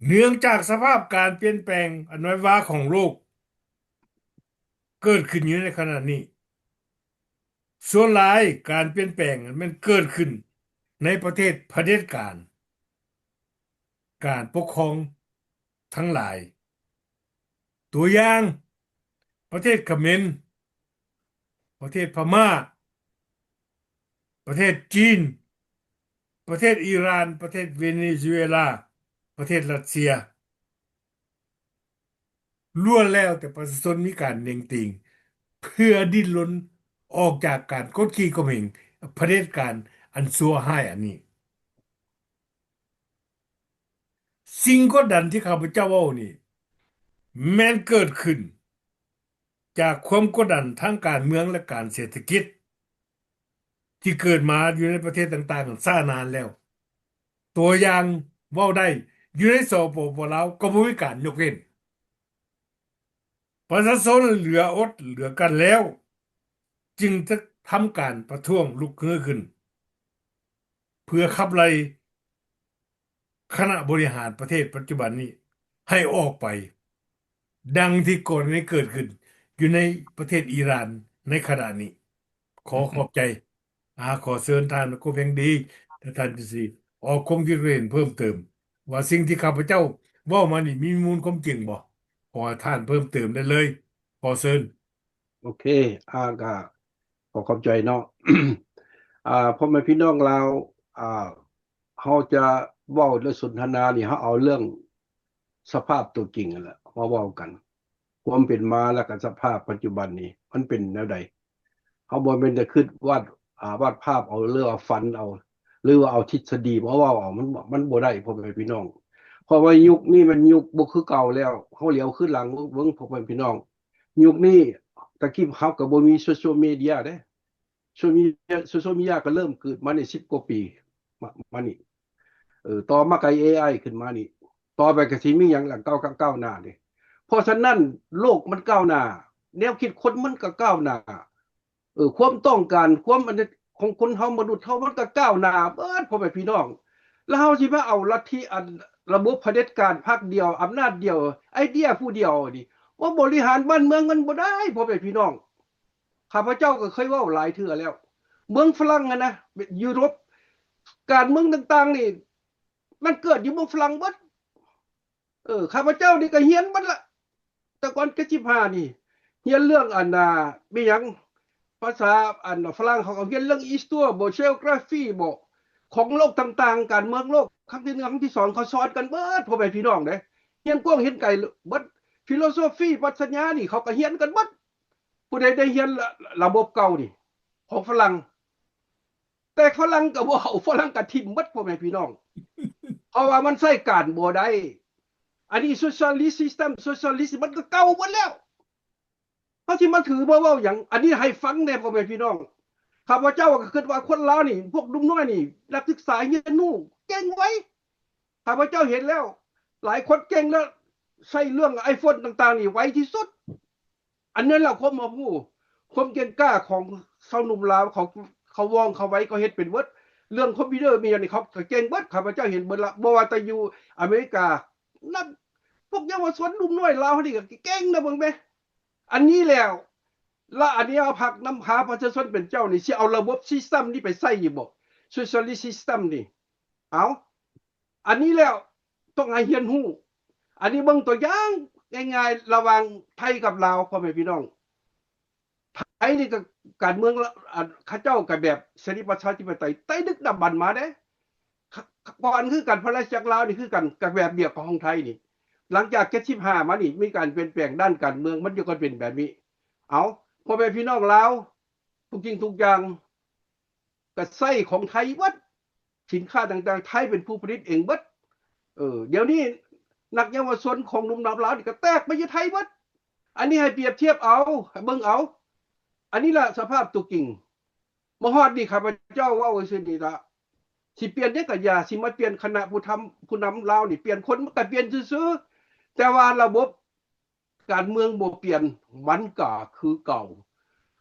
ເນື່ອງຈາກສະພາບການປ່ຽນແປງອັນໄວວາຂອງໂລກເກີດຂຶ້ນຢູ່ໃນຂະນະນີ້, ສ່ວນຫຼາຍການປ່ຽນແປງແມ່ນເກີດຂຶ້ນໃນປະເທດຜະເດັດການ, ການປົກຄອງທັງຫຼາຍ. ຕົວຢ່າງ, ປະເທດຂະເໝນ, ປະເທດພະມ້າ, ປະເທດຈີນ, ປະເທດອີຣານ, ປະເທດເວເນຊູເອລາ, ປະເທດຣັດເຊຍ, ລ້ວນແລ້ວແຕ່ປະຊາຊົນມີການເໜັງຕີງ ເພື່ອດີ້ນລົນອອກຈາກການກົດຂີ່ຂົ່ມເຫງຜະເດັດການອັນຊົ່ວຮ້າຍອັນນີ້. ສິ່ງກົດດັນທີ່ຂ້າພະເຈົ້າເວົ້ານີ້ ແມ່ນເກີດຂຶ້ນຈາກຄວາມກົດດັນທາງການເມືອງ ແລະ ການເສດຖະກິດ ທີ່ເກີດມາຢູ່ໃນປະເທດຕ່າງໆຊ້ານານແລ້ວ. ຕົວຢ່າງເວົ້າໄດ້ ຢູ່ໃນ ສປປ ລາວ ກໍບໍ່ມີການຍົກເວັ້ນ. ປະຊາຊົນເຫຼືອອົດເຫຼືອກັ້ນແລ້ວ ຈຶ່ງຈະທຳການປະທ້ວງລຸກຮືຂຶ້ນ ເພື່ອຂັບໄລ່ຄະນະບໍລິຫານປະເທດປັດຈຸບັນນີ້ໃຫ້ອອກໄປ, ດັ່ງທີ່ກໍລະນີເກີດຂຶ້ນຢູ່ໃນປະເທດອີຣານໃນຂະນະນີ້. ຂໍຂອບໃຈ. ອາ, ຂໍເຊີນທ່ານ ໂກແພງດີ ແລະ ທ່ານ ຈີຊີ ອອກຄວາມຄິດເຫັນເພີ່ມເຕີມ ວ່າສິ່ງທີ່ຂ້າພະເຈົ້າເວົ້າມານີ້ມີມູນຄວາມຈິງບໍ່? ຂໍໃຫ້ທ່ານເພີ່ມເຕີມໄດ້ເລີຍ. ຂໍເຊີນ. ໂອເຄ, ອາ, ກະຂໍຂອບໃຈເນາະ. ອາ, ພໍ່ແມ່ພີ່ນ້ອງລາວ, ອາ, ເຮົາຈະເວົ້າ ແລະ ສົນທະນານີ້ ເຮົາເອົາເລື່ອງສະພາບຕົວຈິງຫັ້ນແຫຼະມາເວົ້າກັນ. ຄວາມເປັນມາ ແລະ ກະສະພາບປັດຈຸບັນນີ້ ມັນເປັນແນວໃດ? ເຮົາບໍ່ແມ່ນແຕ່ຄິດວາດ, ອາ, ວາດພາບເອົາ ຫຼືວ່າຝັນເອົາ ຫຼືວ່າເອົາທິດສະດີມາເວົ້າເອົາ, ມັນ, ມັນບໍ່ໄດ້ ພໍ່ແມ່ພີ່ນ້ອງ. ເພາະວ່າຍຸກນີ້ມັນຍຸກບໍ່ຄືເກົ່າແລ້ວ. ເຮົາຫຼຽວຄືນຫຼັງເບິ່ງ ພໍ່ແມ່ພີ່ນ້ອງ, ຍຸກນີ້ ຕະກີ້ເຮົາກໍບໍ່ມີໂຊຊຽວມີເດຍເດ້. ໂຊຊຽວມີເດຍ, ໂຊຊຽວມີເດຍກໍເລີ່ມເກີດມາໃນສິບກວ່າປີມາ, ມານີ້. ເອີ, ຕໍ່ມາກໍເອໄອຂຶ້ນມານີ້, ຕໍ່ໄປກໍຊິມີຫຍັງຫຼັງເກົ່າ, ກ້າວໜ້າເດ້. ເພາະສະນັ້ນ ໂລກມັນກ້າວໜ້າ, ແນວຄິດຄົນມັນກໍກ້າວໜ້າ, ເອີ, ຄວາມຕ້ອງການ, ຄວາມອັນນັ້ນຂອງຄົນເຮົາ, ມະນຸດເຮົາ, ມັນກໍກ້າວໜ້າເບິດ, ພໍ່ແມ່ພີ່ນ້ອງ. ແລ້ວເຮົາຊິມາເອົາລັດທິອັນລະບົບຜະເດັດການພັກດຽວ, ອຳນາດດຽວ, ໄອເດຍຜູ້ດຽວນີ້ ມາບໍລິຫານບ້ານເມືອງ, ມັນບໍ່ໄດ້, ພໍ່ແມ່ພີ່ນ້ອງ. ຂ້າພະເຈົ້າກໍເຄີຍເວົ້າຫຼາຍເທື່ອແລ້ວ, ເມືອງຝຣັ່ງຫັ້ນນະ, ຢູໂຣບ, ການເມືອງຕ່າງໆນີ້ ມັນເກີດຢູ່ເມືອງຝຣັ່ງເບິດ. ເອີ, ຂ້າພະເຈົ້ານີ້ກໍຮຽນເບິດລະ, ແຕ່ກ່ອນເຈັດສິບຫ້ານີ້ ຮຽນເລື່ອງອັນນ່າ ມີຫຍັງ ພາສາອັນຝຣັ່ງ ເຂົາກໍຮຽນເລື່ອງ History ບໍ Geography ບໍ ຂອງໂລກຕ່າງໆ, ການເມືອງໂລກຄັ້ງທີໜຶ່ງ ຄັ້ງທີສອງ ເຂົາສອນກັນເບິດ ພໍ່ແມ່ພີ່ນ້ອງເດ້, ຮຽນກວ້າງຮຽນໄກເບິດ. Philosophy ປັດຊະຍານີ້ ເຂົາກໍຮຽນກັນເບິດ. ຜູ້ໃດໄດ້ຮຽນລະ, ລະບົບເກົ່ານີ້ ຂອງຝຣັ່ງ, ແຕ່ຝຣັ່ງກໍບໍ່ເອົາ, ຝຣັ່ງກໍຖິ້ມເບິດ ພໍ່ແມ່ພີ່ນ້ອງ, ເພາະວ່າມັນໃຊ້ການບໍ່ໄດ້. ອັນນີ້ Socialist System, Socialist ມັນກໍເກົ່າເບິດແລ້ວ. ເຮົາຊິມາຖືມາເວົ້າຫຍັງ? ອັນນີ້ໃຫ້ຟັງແດ່ ພໍ່ແມ່ພີ່ນ້ອງ. ຂ້າພະເຈົ້າກໍຄິດວ່າຄົນລາວນີ້, ພວກໜຸ່ມນ້ອຍນີ້, ນັກສຶກສາຮຽນຮູ້ເກັ່ງໄວ, ຂ້າພະເຈົ້າເຫັນແລ້ວ ຫຼາຍຄົນເກັ່ງແລ້ວ ໃຊ້ເລື່ອງໄອໂຟນຕ່າງໆນີ້ໄວທີ່ສຸດ. ອັນນັ້ນລະຄວາມຮອບຮູ້ ຄວາມເກັ່ງກ້າຂອງຊາວໜຸ່ມລາວ ເຂົາ ເຂົາວ່ອງເຂົາໄວ ເຂົາເຮັດເປັນເບິດ. ເລື່ອງຄອມພິວເຕີມີຫຍັງນີ້ ເຂົາກໍເກັ່ງເບິດ ຂ້າພະເຈົ້າເຫັນເບິດລະ ບໍ່ວ່າແຕ່ຢູ່ອາເມລິກາ ນັກ ພວກເຍົາວະຊົນໜຸ່ມນ້ອຍລາວເຮົານີ້ກໍເກັ່ງນະ ເບິ່ງແມ. ອັນນີ້ແລ້ວ ລະອັນນີ້ເອົາພັກນຳພາປະຊາຊົນເປັນເຈົ້ານີ້ ຊິເອົາລະບົບ system ນີ້ໄປໃຊ້ຢູ່ບໍ່? Socialist system ນີ້ ເອົາ ອັນນີ້ແລ້ວຕ້ອງໃຫ້ຮຽນຮູ້. ອັນນີ້ເບິ່ງຕົວຢ່າງງ່າຍໆ ລະຫວ່າງໄທກັບລາວ ພໍ່ແມ່ພີ່ນ້ອງ. ໄທນີ້ກໍການເມືອງລະ ອັນ ເຂົາເຈົ້າກໍແບບເສລີປະຊາທິປະໄຕ ແຕ່ດຶກດຳບັນມາເດ້. ກ່ອນຄືກັນ ພະລາຊະຈັກລາວນີ້ຄືກັນ ກໍແບບດຽວກັບຂອງໄທນີ້. ຫຼັງຈາກເຈັດສິບຫ້າມານີ້ ມີການປ່ຽນແປງດ້ານການເມືອງ ມັນຈຶ່ງກໍເປັນແບບນີ້. ເອົາ ພໍ່ແມ່ພີ່ນ້ອງລາວ ທຸກສິ່ງທຸກຢ່າງ ກໍໃຊ້ຂອງໄທເບິດ, ສິນຄ້າຕ່າງໆ ໄທເປັນຜູ້ຜະລິດເອງເບິດ. ເອີ ດຽວນີ້ນັກເຍົາວະຊົນຂອງໜຸ່ມລາວນີ້ກໍແຕກໄປຢູ່ໄທເບິດ. ອັນນີ້ໃຫ້ປຽບທຽບເອົາ, ໃຫ້ເບິ່ງເອົາ. ອັນນີ້ລະສະພາບຕົວຈິງ. ມາຮອດນີ້ ຂ້າພະເຈົ້າເວົ້າຊື່ນີ້ລະ, ຊິປ່ຽນຫຍັງກໍຢ່າ, ຊິມາປ່ຽນຄະນະຜູ້ທຳ ຜູ້ນຳລາວນີ້, ປ່ຽນຄົນມັນກໍປ່ຽນຊື່ໆ, ແຕ່ວ່າລະບົບ ການເມືອງບໍ່ປ່ຽນ ມັນກໍຄືເກົ່າ.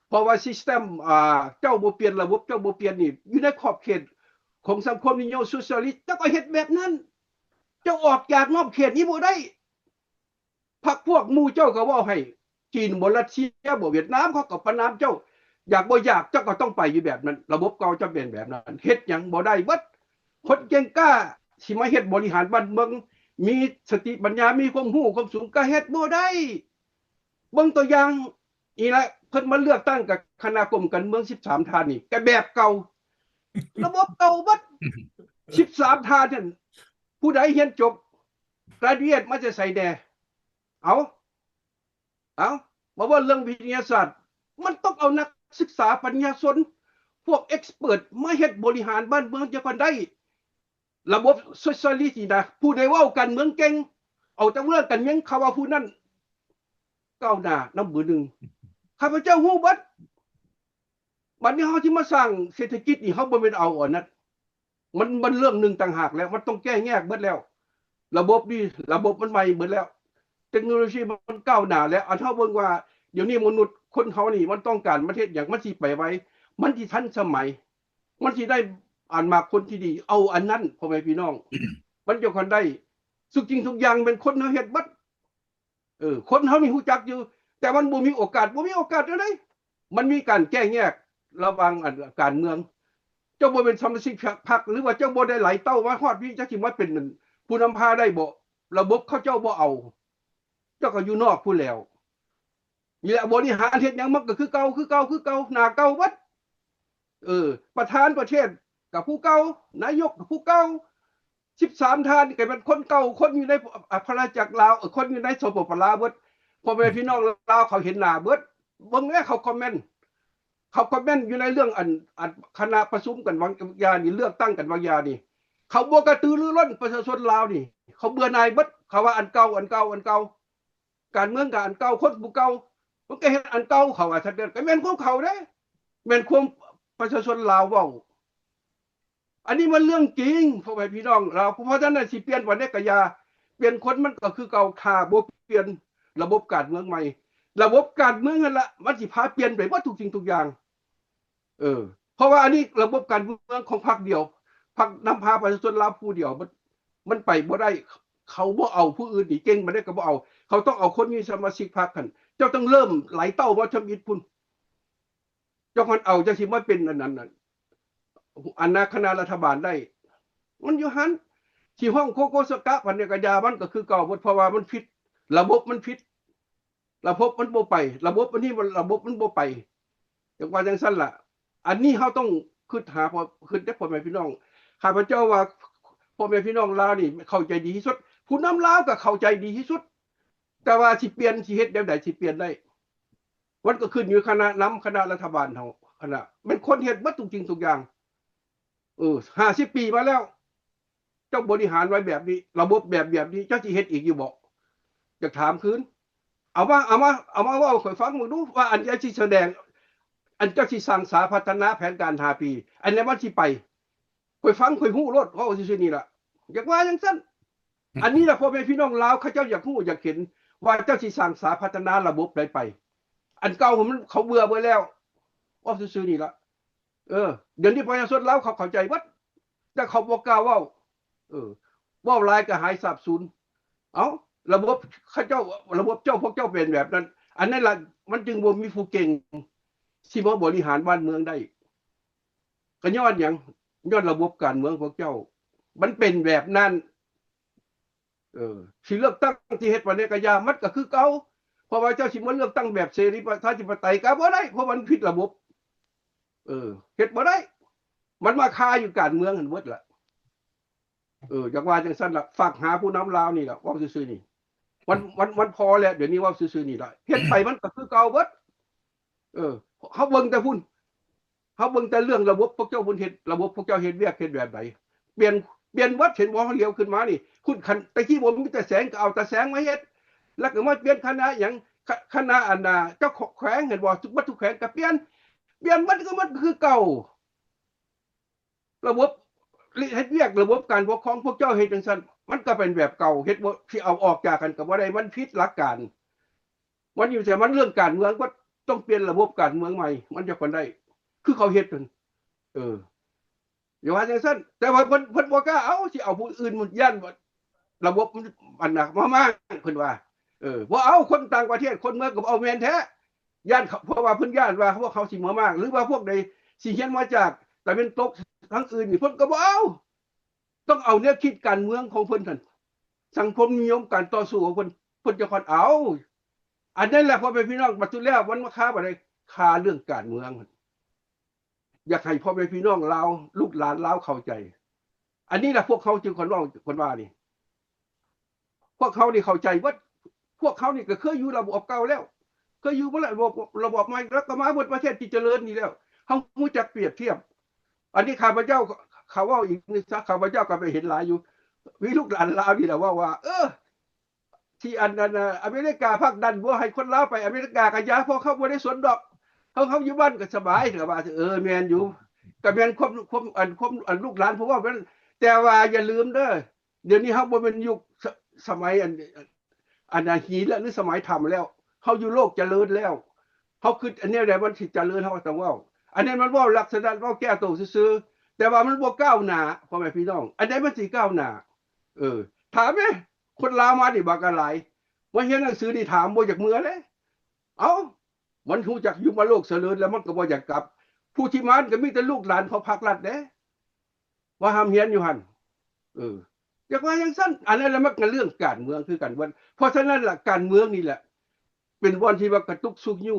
ເພາະວ່າ system ອ່າ ເຈົ້າບໍ່ປ່ຽນ ລະບົບເຈົ້າບໍ່ປ່ຽນນີ້ ຢູ່ໃນຂອບເຂດຂອງສັງຄົມນິຍົມໂຊຊຽລິດ ເຈົ້າກໍເຮັດແບບນັ້ນ. ເຈົ້າອອກຈາກນອກເຂດນີ້ບໍ່ໄດ້. ພັກພວກໝູ່ເຈົ້າກໍເວົ້າໃຫ້, ຈີນບໍ ລັດເຊຍບໍ ຫວຽດນາມ ເຂົາກໍປະນາມເຈົ້າ. ຢາກບໍ່ຢາກເຈົ້າກໍຕ້ອງໄປຢູ່ແບບນັ້ນ. ລະບົບເກົ່າຈະເປັນແບບນັ້ນ. ເຮັດຫຍັງບໍ່ໄດ້ເບິດ. ຄົນເກັ່ງກ້າຊິມາເຮັດບໍລິຫານບ້ານເມືອງ ມີສະຕິປັນຍາ ມີຄວາມຮູ້ຄວາມສູງກໍເຮັດບໍ່ໄດ້. ເບິ່ງຕົວຢ່າງນີ້ລະ, ເພິ່ນມາເລືອກຕັ້ງກັບຄະນະກົມການເມືອງສິບສາມທ່ານນີ້ ກໍແບບເກົ່າ, ລະບົບເກົ່າເບິດ. ສິບສາມທ່ານນັ້ນ ຜູ້ໃດຮຽນຈົບ graduate ມາແຕ່ໃສແດ່? ເອົາ ເອົາ ມາເວົ້າເລື່ອງວິທະຍາສາດ, ມັນຕ້ອງເອົານັກສຶກສາປັນຍາຊົນ ພວກ expert ມາເຮັດບໍລິຫານບ້ານເມືອງຈັ່ງກ່ອນໄດ້. ລະບົບໂຊຊຽລິດນີ້ນະ ຜູ້ໃດເວົ້າການເມືອງເກັ່ງ ເອົາແຕ່ເລື່ອງການເມືອງ ເຂົາວ່າຜູ້ນັ້ນກ້າວໜ້ານຳເບີໜຶ່ງ. ຂ້າພະເຈົ້າຮູ້ເບິດ. ບັດນີ້ເຮົາຊິມາສ້າງເສດຖະກິດນີ້ ເຮົາບໍ່ແມ່ນເອົາອັນນັ້ນ. ມັນ ມັນເລື່ອງໜຶ່ງຕ່າງຫາກແລ້ວ, ມັນຕ້ອງແກ້ແຍກເບິດແລ້ວ. ລະບົບນີ້ ລະບົບມັນໃໝ່ເບິດແລ້ວ, ເຕັກໂນໂລຊີມັນກ້າວໜ້າແລ້ວ. ອັນເຮົາເບິ່ງວ່າ ດຽວນີ້ມະນຸດຄົນເຮົານີ້ ມັນຕ້ອງການ ມັນເຮັດຫຍັງ ມັນຊິໄປໄວ ມັນຊິທັນສະໄໝ ມັນຊິໄດ້ອັນໝາກຜົນທີ່ດີ. ເອົາອັນນັ້ນ ພໍ່ແມ່ພີ່ນ້ອງ, ມັນຈະຄ່ອຍໄດ້. ທຸກສິ່ງທຸກຢ່າງແມ່ນຄົນເຮົາເຮັດເບິດ. ເອີ ຄົນເຮົານີ້ຮູ້ຈັກຢູ່ ແຕ່ມັນບໍ່ມີໂອກາດ. ບໍ່ມີໂອກາດແນວໃດ? ມັນມີການແບ່ງແຍກລະຫວ່າງອັນການເມືອງ. ເຈົ້າບໍ່ເປັນສະມາຊິກພັກ ຫຼືວ່າເຈົ້າບໍ່ໄດ້ໄຫຼເຕົ້າມາຮອດພີ້ ເຈົ້າຊິມາເປັນຜູ້ນຳພາໄດ້ບໍ່? ລະບົບເຂົາເຈົ້າບໍ່ເອົາ, ເຈົ້າກໍຢູ່ນອກພຸ້ນແລ້ວ. ນີ້ແຫຼະ ບໍລິຫານເຮັດຫຍັງມັນກໍຄືເກົ່າ ຄືເກົ່າ ຄືເກົ່າ ໜ້າເກົ່າເບິດ. ເອີ ປະທານປະເທດກໍຜູ້ເກົ່າ, ນາຍົກກໍຜູ້ເກົ່າ, ສິບສາມທ່ານນີ້ກໍແມ່ນຄົນເກົ່າ, ຄົນຢູ່ໃນ ອາ ພະລາຊະຈັກລາວ, ເອີ ຄົນຢູ່ໃນ ສປປ ລາວເບິດ. ພໍ່ແມ່ພີ່ນ້ອງລາວເຂົາເຫັນໜ້າເບິດ. ເບິ່ງແດ່ ເຂົາຄອມເມັນ ເຂົາຄອມເມັນຢູ່ໃນເລື່ອງອັນ ອັນຄະນະປະຊຸມກັນວາງຢານີ້ ເລືອກຕັ້ງກັນວາງຢານີ້ ເຂົາບໍ່ກະຕືລືລົ້ນປະຊາຊົນລາວນີ້. ເຂົາເບື່ອໜ່າຍເບິດ, ເຂົາວ່າອັນເກົ່າ ອັນເກົ່າ ອັນເກົ່າ. ການເມືອງກໍອັນເກົ່າ, ຄົນຜູ້ເກົ່າ ມັນກໍເຮັດອັນເກົ່າ. ເຂົາວ່າຊັ້ນເດີ ກໍແມ່ນຄວາມເຂົາເດ້, ແມ່ນຄວາມປະຊາຊົນລາວເວົ້າ. ອັນນີ້ມັນເລື່ອງຈິງ ພໍ່ແມ່ພີ່ນ້ອງລາວ. ເພາະສະນັ້ນ ຊິປ່ຽນປານໃດກໍຢ່າ, ປ່ຽນຄົນມັນກໍຄືເກົ່າ. ຖ້າບໍ່ປ່ຽນລະບົບການເມືອງໃໝ່, ລະບົບການເມືອງຫັ້ນລະ ມັນຊິພາປ່ຽນໄປເບິດທຸກສິ່ງທຸກຢ່າງ. ເອີ ເພາະວ່າອັນນີ້ລະບົບການເມືອງຂອງພັກດຽວ, ພັກນຳພາປະຊາຊົນລາວຜູ້ດຽວ ມັນ ມັນໄປບໍ່ໄດ້. ເຂົາບໍ່ເອົາຜູ້ອື່ນນີ້, ເກັ່ງປານໃດກໍບໍ່ເອົາ. ເຂົາຕ້ອງເອົາຄົນມີສະມາຊິກພັກຫັ້ນ. ເຈົ້າຕ້ອງເລີ່ມໄຫຼເຕົ້າມາທຳອິດພຸ້ນ. ເຈົ້າຄັນເອົາ ເຈົ້າຊິມາເປັນອັນນັ້ນ ອັນ ອັນນາຄະນະລັດຖະບານໄດ້. ມັນຢູ່ຫັ້ນ. ຊິຮ້ອງໂຄໂກສະກະປານໃດກໍຢ່າ, ມັນກໍຄືເກົ່າເບິດ, ເພາະວ່າມັນຜິດ, ລະບົບມັນຜິດ. ລະບົບມັນບໍ່ໄປ, ລະບົບອັນນີ້ມັນ ລະບົບມັນບໍ່ໄປ. ຈັ່ງວ່າຈັ່ງຊັ້ນລະ. ອັນນີ້ເຮົາຕ້ອງຄິດຫາ ເພາະ ຄິດເດ້ ພໍ່ແມ່ພີ່ນ້ອງ. ຂ້າພະເຈົ້າວ່າ ພໍ່ແມ່ພີ່ນ້ອງລາວນີ້ເຂົ້າໃຈດີທີ່ສຸດ, ຜູ້ນຳລາວກໍເຂົ້າໃຈດີທີ່ສຸດ. ແຕ່ວ່າຊິປ່ຽນ ຊິເຮັດແນວໃດຊິປ່ຽນໄດ້, ມັນກໍຂຶ້ນຢູ່ຄະນະນຳ ຄະນະລັດຖະບານເຮົາ. ອັນນະ ແມ່ນຄົນເຮັດເບິດທຸກສິ່ງທຸກຢ່າງ. ເອີ ຫ້າສິບປີມາແລ້ວ ເຈົ້າບໍລິຫານໄວ້ແບບນີ້, ລະບົບແບບ ແບບນີ້ ເຈົ້າຊິເຮັດອີກຢູ່ບໍ່? ຢາກຖາມຄືນ. ເອົາມາ ເອົາມາ ເອົາມາເວົ້າໃຫ້ຂ້ອຍຟັງເບິ່ງດູ ວ່າອັນເຈົ້າຊິສະແດງ, ອັນເຈົ້າຊິສ້າງສາພັດທະນາແຜນການຫ້າປີ ອັນໃດມັນຊິໄປ? ຂ້ອຍຟັງ ຂ້ອຍຮູ້ໂລດ, ເວົ້າຊື່ໆນີ້ລະ. ຢາກວ່າຈັ່ງຊັ້ນ. ອັນນີ້ລະ ພໍ່ແມ່ພີ່ນ້ອງລາວ ເຂົາເຈົ້າຢາກຮູ້ຢາກເຫັນວ່າເຈົ້າຊິສ້າງສາພັດທະນາລະບົບໃດໄປ. ອັນເກົ່າມັນ ເຂົາເບື່ອເບິດແລ້ວ ເວົ້າຊື່ໆນີ້ລະ. ເອີ ດຽວນີ້ປະຊາຊົນລາວເຂົາເຂົ້າໃຈເບິດ ແຕ່ເຂົາບໍ່ກ້າເວົ້າ. ເອີ ເວົ້າຫຼາຍກໍຫາຍສາບສູນ. ເອົ້າ ລະບົບເຂົາເຈົ້າ ລະບົບເຈົ້າ ພວກເຈົ້າເປັນແບບນັ້ນ ອັນນັ້ນລະ ມັນຈຶ່ງບໍ່ມີຜູ້ເກັ່ງຊິມາບໍລິຫານບ້ານເມືອງໄດ້. ກໍຍ້ອນຫຍັງ? ຍ້ອນລະບົບການເມືອງພວກເຈົ້າມັນເປັນແບບນັ້ນ. ເອີ ຊິເລືອກຕັ້ງ ຊິເຮັດປານໃດກໍຢ່າ ມັນກໍຄືເກົ່າ. ເພາະວ່າເຈົ້າຊິມາເລືອກຕັ້ງແບບເສລີປະຊາທິປະໄຕກໍບໍ່ໄດ້ ເພາະມັນຜິດລະບົບ. ເອີ ເຮັດບໍ່ໄດ້ ມັນມາຄາຢູ່ການເມືອງຫັ້ນເບິດລະ. ເອີ ຢາກວ່າຈັ່ງຊັ້ນລະ ຝາກຫາຜູ້ນຳລາວນີ້ລະ ເວົ້າຊື່ໆນີ້ ມັນ ມັນ ມັນພໍແລ້ວ. ດຽວນີ້ເວົ້າຊື່ໆນີ້ລະ ເຮັດໄປມັນກໍຄືເກົ່າເບິດ. ເອີ ເຮົາເບິ່ງແຕ່ພຸ້ນ ເຮົາເບິ່ງແຕ່ເລື່ອງລະບົບພວກເຈົ້າພຸ້ນ ເຮັດ ລະບົບພວກເຈົ້າເຮັດວຽກເຮັດແບບໃດ ປ່ຽນ ປ່ຽນເບິດ. ເຫັນບໍ່? ເຮົາຫຼຽວຂຶ້ນມານີ້ ພຸ້ນ ຄັນແຕ່ກີ້ບໍ່ມີຕາແສງ ກໍເອົາຕາແສງມາເຮັດ ແລ້ວກໍມາປ່ຽນຄະນະຫຍັງ ຄະ ຄະນະອັນນ່າ ເຈົ້າແຂວງ ເຫັນບໍ່? ທຸກ ເບິດທຸກແຂວງກໍປ່ຽນ ປ່ຽນເບິດ ກໍມັນຄືເກົ່າ. ລະບົບເຮັດວຽກ ລະບົບການປົກຄອງພວກເຈົ້າເຮັດຈັ່ງຊັ້ນ ມັນກໍເປັນແບບເກົ່າ. ເຮັດບໍ່ ຊິເອົາອອກຈາກກັນກໍບໍ່ໄດ້ ມັນຜິດຫຼັກການ. ມັນຢູ່ ແຕ່ມັນເລື່ອງການເມືອງ ກໍຕ້ອງປ່ຽນລະບົບການເມືອງໃໝ່ ມັນຈະປານໃດ ຄືເຂົາເຮັດນັ້ນ. ເອີ ຢ່າວ່າຈັ່ງຊັ້ນ ແຕ່ວ່າເພິ່ນ ເພິ່ນບໍ່ກ້າເອົາ ຊິເອົາຜູ້ອື່ນ ຢ້ານວ່າລະບົບມັນ ອັນນ່າ ມາມ້າງ ເພິ່ນວ່າ. ເອີ ບໍ່ເອົາຄົນຕ່າງປະເທດ ຄົນເມືອງກໍບໍ່ເອົາ ແມ່ນແທ້. ຢ້ານເຂົາ ເພາະວ່າເພິ່ນຢ້ານວ່າພວກເຂົາຊິມາມ້າງ ຫຼືວ່າພວກໃດຊິຮຽນມາຈາກຕາເວັນຕົກທາງອື່ນນີ້ ເພິ່ນກໍບໍ່ເອົາ. ຕ້ອງເອົາແນວຄິດການເມືອງຂອງເພິ່ນຫັ້ນ ສັງຄົມນິຍົມ ການຕໍ່ສູ້ຂອງເພິ່ນ ເພິ່ນຈະຄ່ອຍເອົາ. ອັນນັ້ນແຫຼະ ພໍ່ແມ່ພີ່ນ້ອງ ບັດສຸດແລ້ວມັນມາຄາບັດໃດ ຄາເລື່ອງການເມືອງ. ຢາກໃຫ້ພໍ່ແມ່ພີ່ນ້ອງລາວ ລູກຫຼານລາວເຂົ້າໃຈ. ອັນນີ້ລະພວກເຮົາຈຶ່ງ ຂ້ອຍເວົ້າ ຂ້ອຍວ່ານີ້ ພວກເຮົານີ້ເຂົ້າໃຈເບິດ. ພວກເຮົານີ້ກໍເຄີຍຢູ່ລະບອບເກົ່າແລ້ວ ເຄີຍຢູ່ມາລະບອບ ລະບອບໃໝ່ ແລ້ວກໍມາເບິ່ງປະເທດທີ່ຈະເລີນນີ້ແລ້ວ ເຮົາຮູ້ຈັກປຽບທຽບ. ອັນນີ້ຂ້າພະເຈົ້າ ຂ້າເວົ້າອີກນີ້ຊະ ຂ້າພະເຈົ້າກໍໄປເຫັນຫຼາຍຢູ່ ມີລູກຫຼານລາວນີ້ລະເວົ້າວ່າ ເອີ ທີ່ອັນ ອັນ ອາເມລິກາຜັກດັນບໍ່ໃຫ້ຄົນລາວໄປອາເມລິກາ ກໍຢ່າ ເພາະເຂົາບໍ່ໄດ້ສົນດອກ ເຮົາ ເຮົາຢູ່ບ້ານກໍສະບາຍ. ກໍວ່າ ເອີ ແມ່ນຢູ່ ກໍແມ່ນຄວາມ ຄວາມ ອັນ ຄວາມ ອັນ ລູກຫຼານພວກເວົ້າແມ່ນ ແຕ່ວ່າຢ່າລືມເດີ ດຽວນີ້ເຮົາບໍ່ແມ່ນຍຸກ ສະ ສະໄໝອັນ ອັນ ອັນຫີນແລ້ວ ຫຼື ສະໄໝຖ້ຳແລ້ວ ເຮົາຢູ່ໂລກຈະເລີນແລ້ວ. ເຮົາຄິດອັນແນວໃດມັນຊິຈະເລີນ ເຮົາກໍຕ້ອງເວົ້າ. ອັນນີ້ມັນເວົ້າລັກສະນະເວົ້າແກ້ໂຕຊື່ໆ ແຕ່ວ່າມັນບໍ່ກ້າວໜ້າ ພໍ່ແມ່ພີ່ນ້ອງ. ອັນໃດມັນຊິກ້າວໜ້າ? ເອີ ຖາມແມ້ ຄົນລາວມານີ້ບັກຫຼາຍ ມາຮຽນໜັງສືນີ້ ຖາມບໍ່ຢາກເມືອເດ້. ເອົ້າ ມັນຮູ້ຈັກຢູ່ມາໂລກຈະເລີນແລ້ວ ມັນກໍບໍ່ຢາກກັບ. ຜູ້ທີ່ມາກໍມີແຕ່ລູກຫຼານຂອງພາກລັດເດ້ ວ່າຮ່ຳຮຽນຢູ່ຫັ້ນ. ເອີ ຢາກວ່າຈັ່ງຊັ້ນ ອັນນັ້ນລະມັນກໍເລື່ອງການເມືອງຄືກັນເບິດ. ເພາະສະນັ້ນລະ ການເມືອງນີ້ແຫຼະ ເປັນບ່ອນທີ່ວ່າກະຕຸກຊຸກຍູ້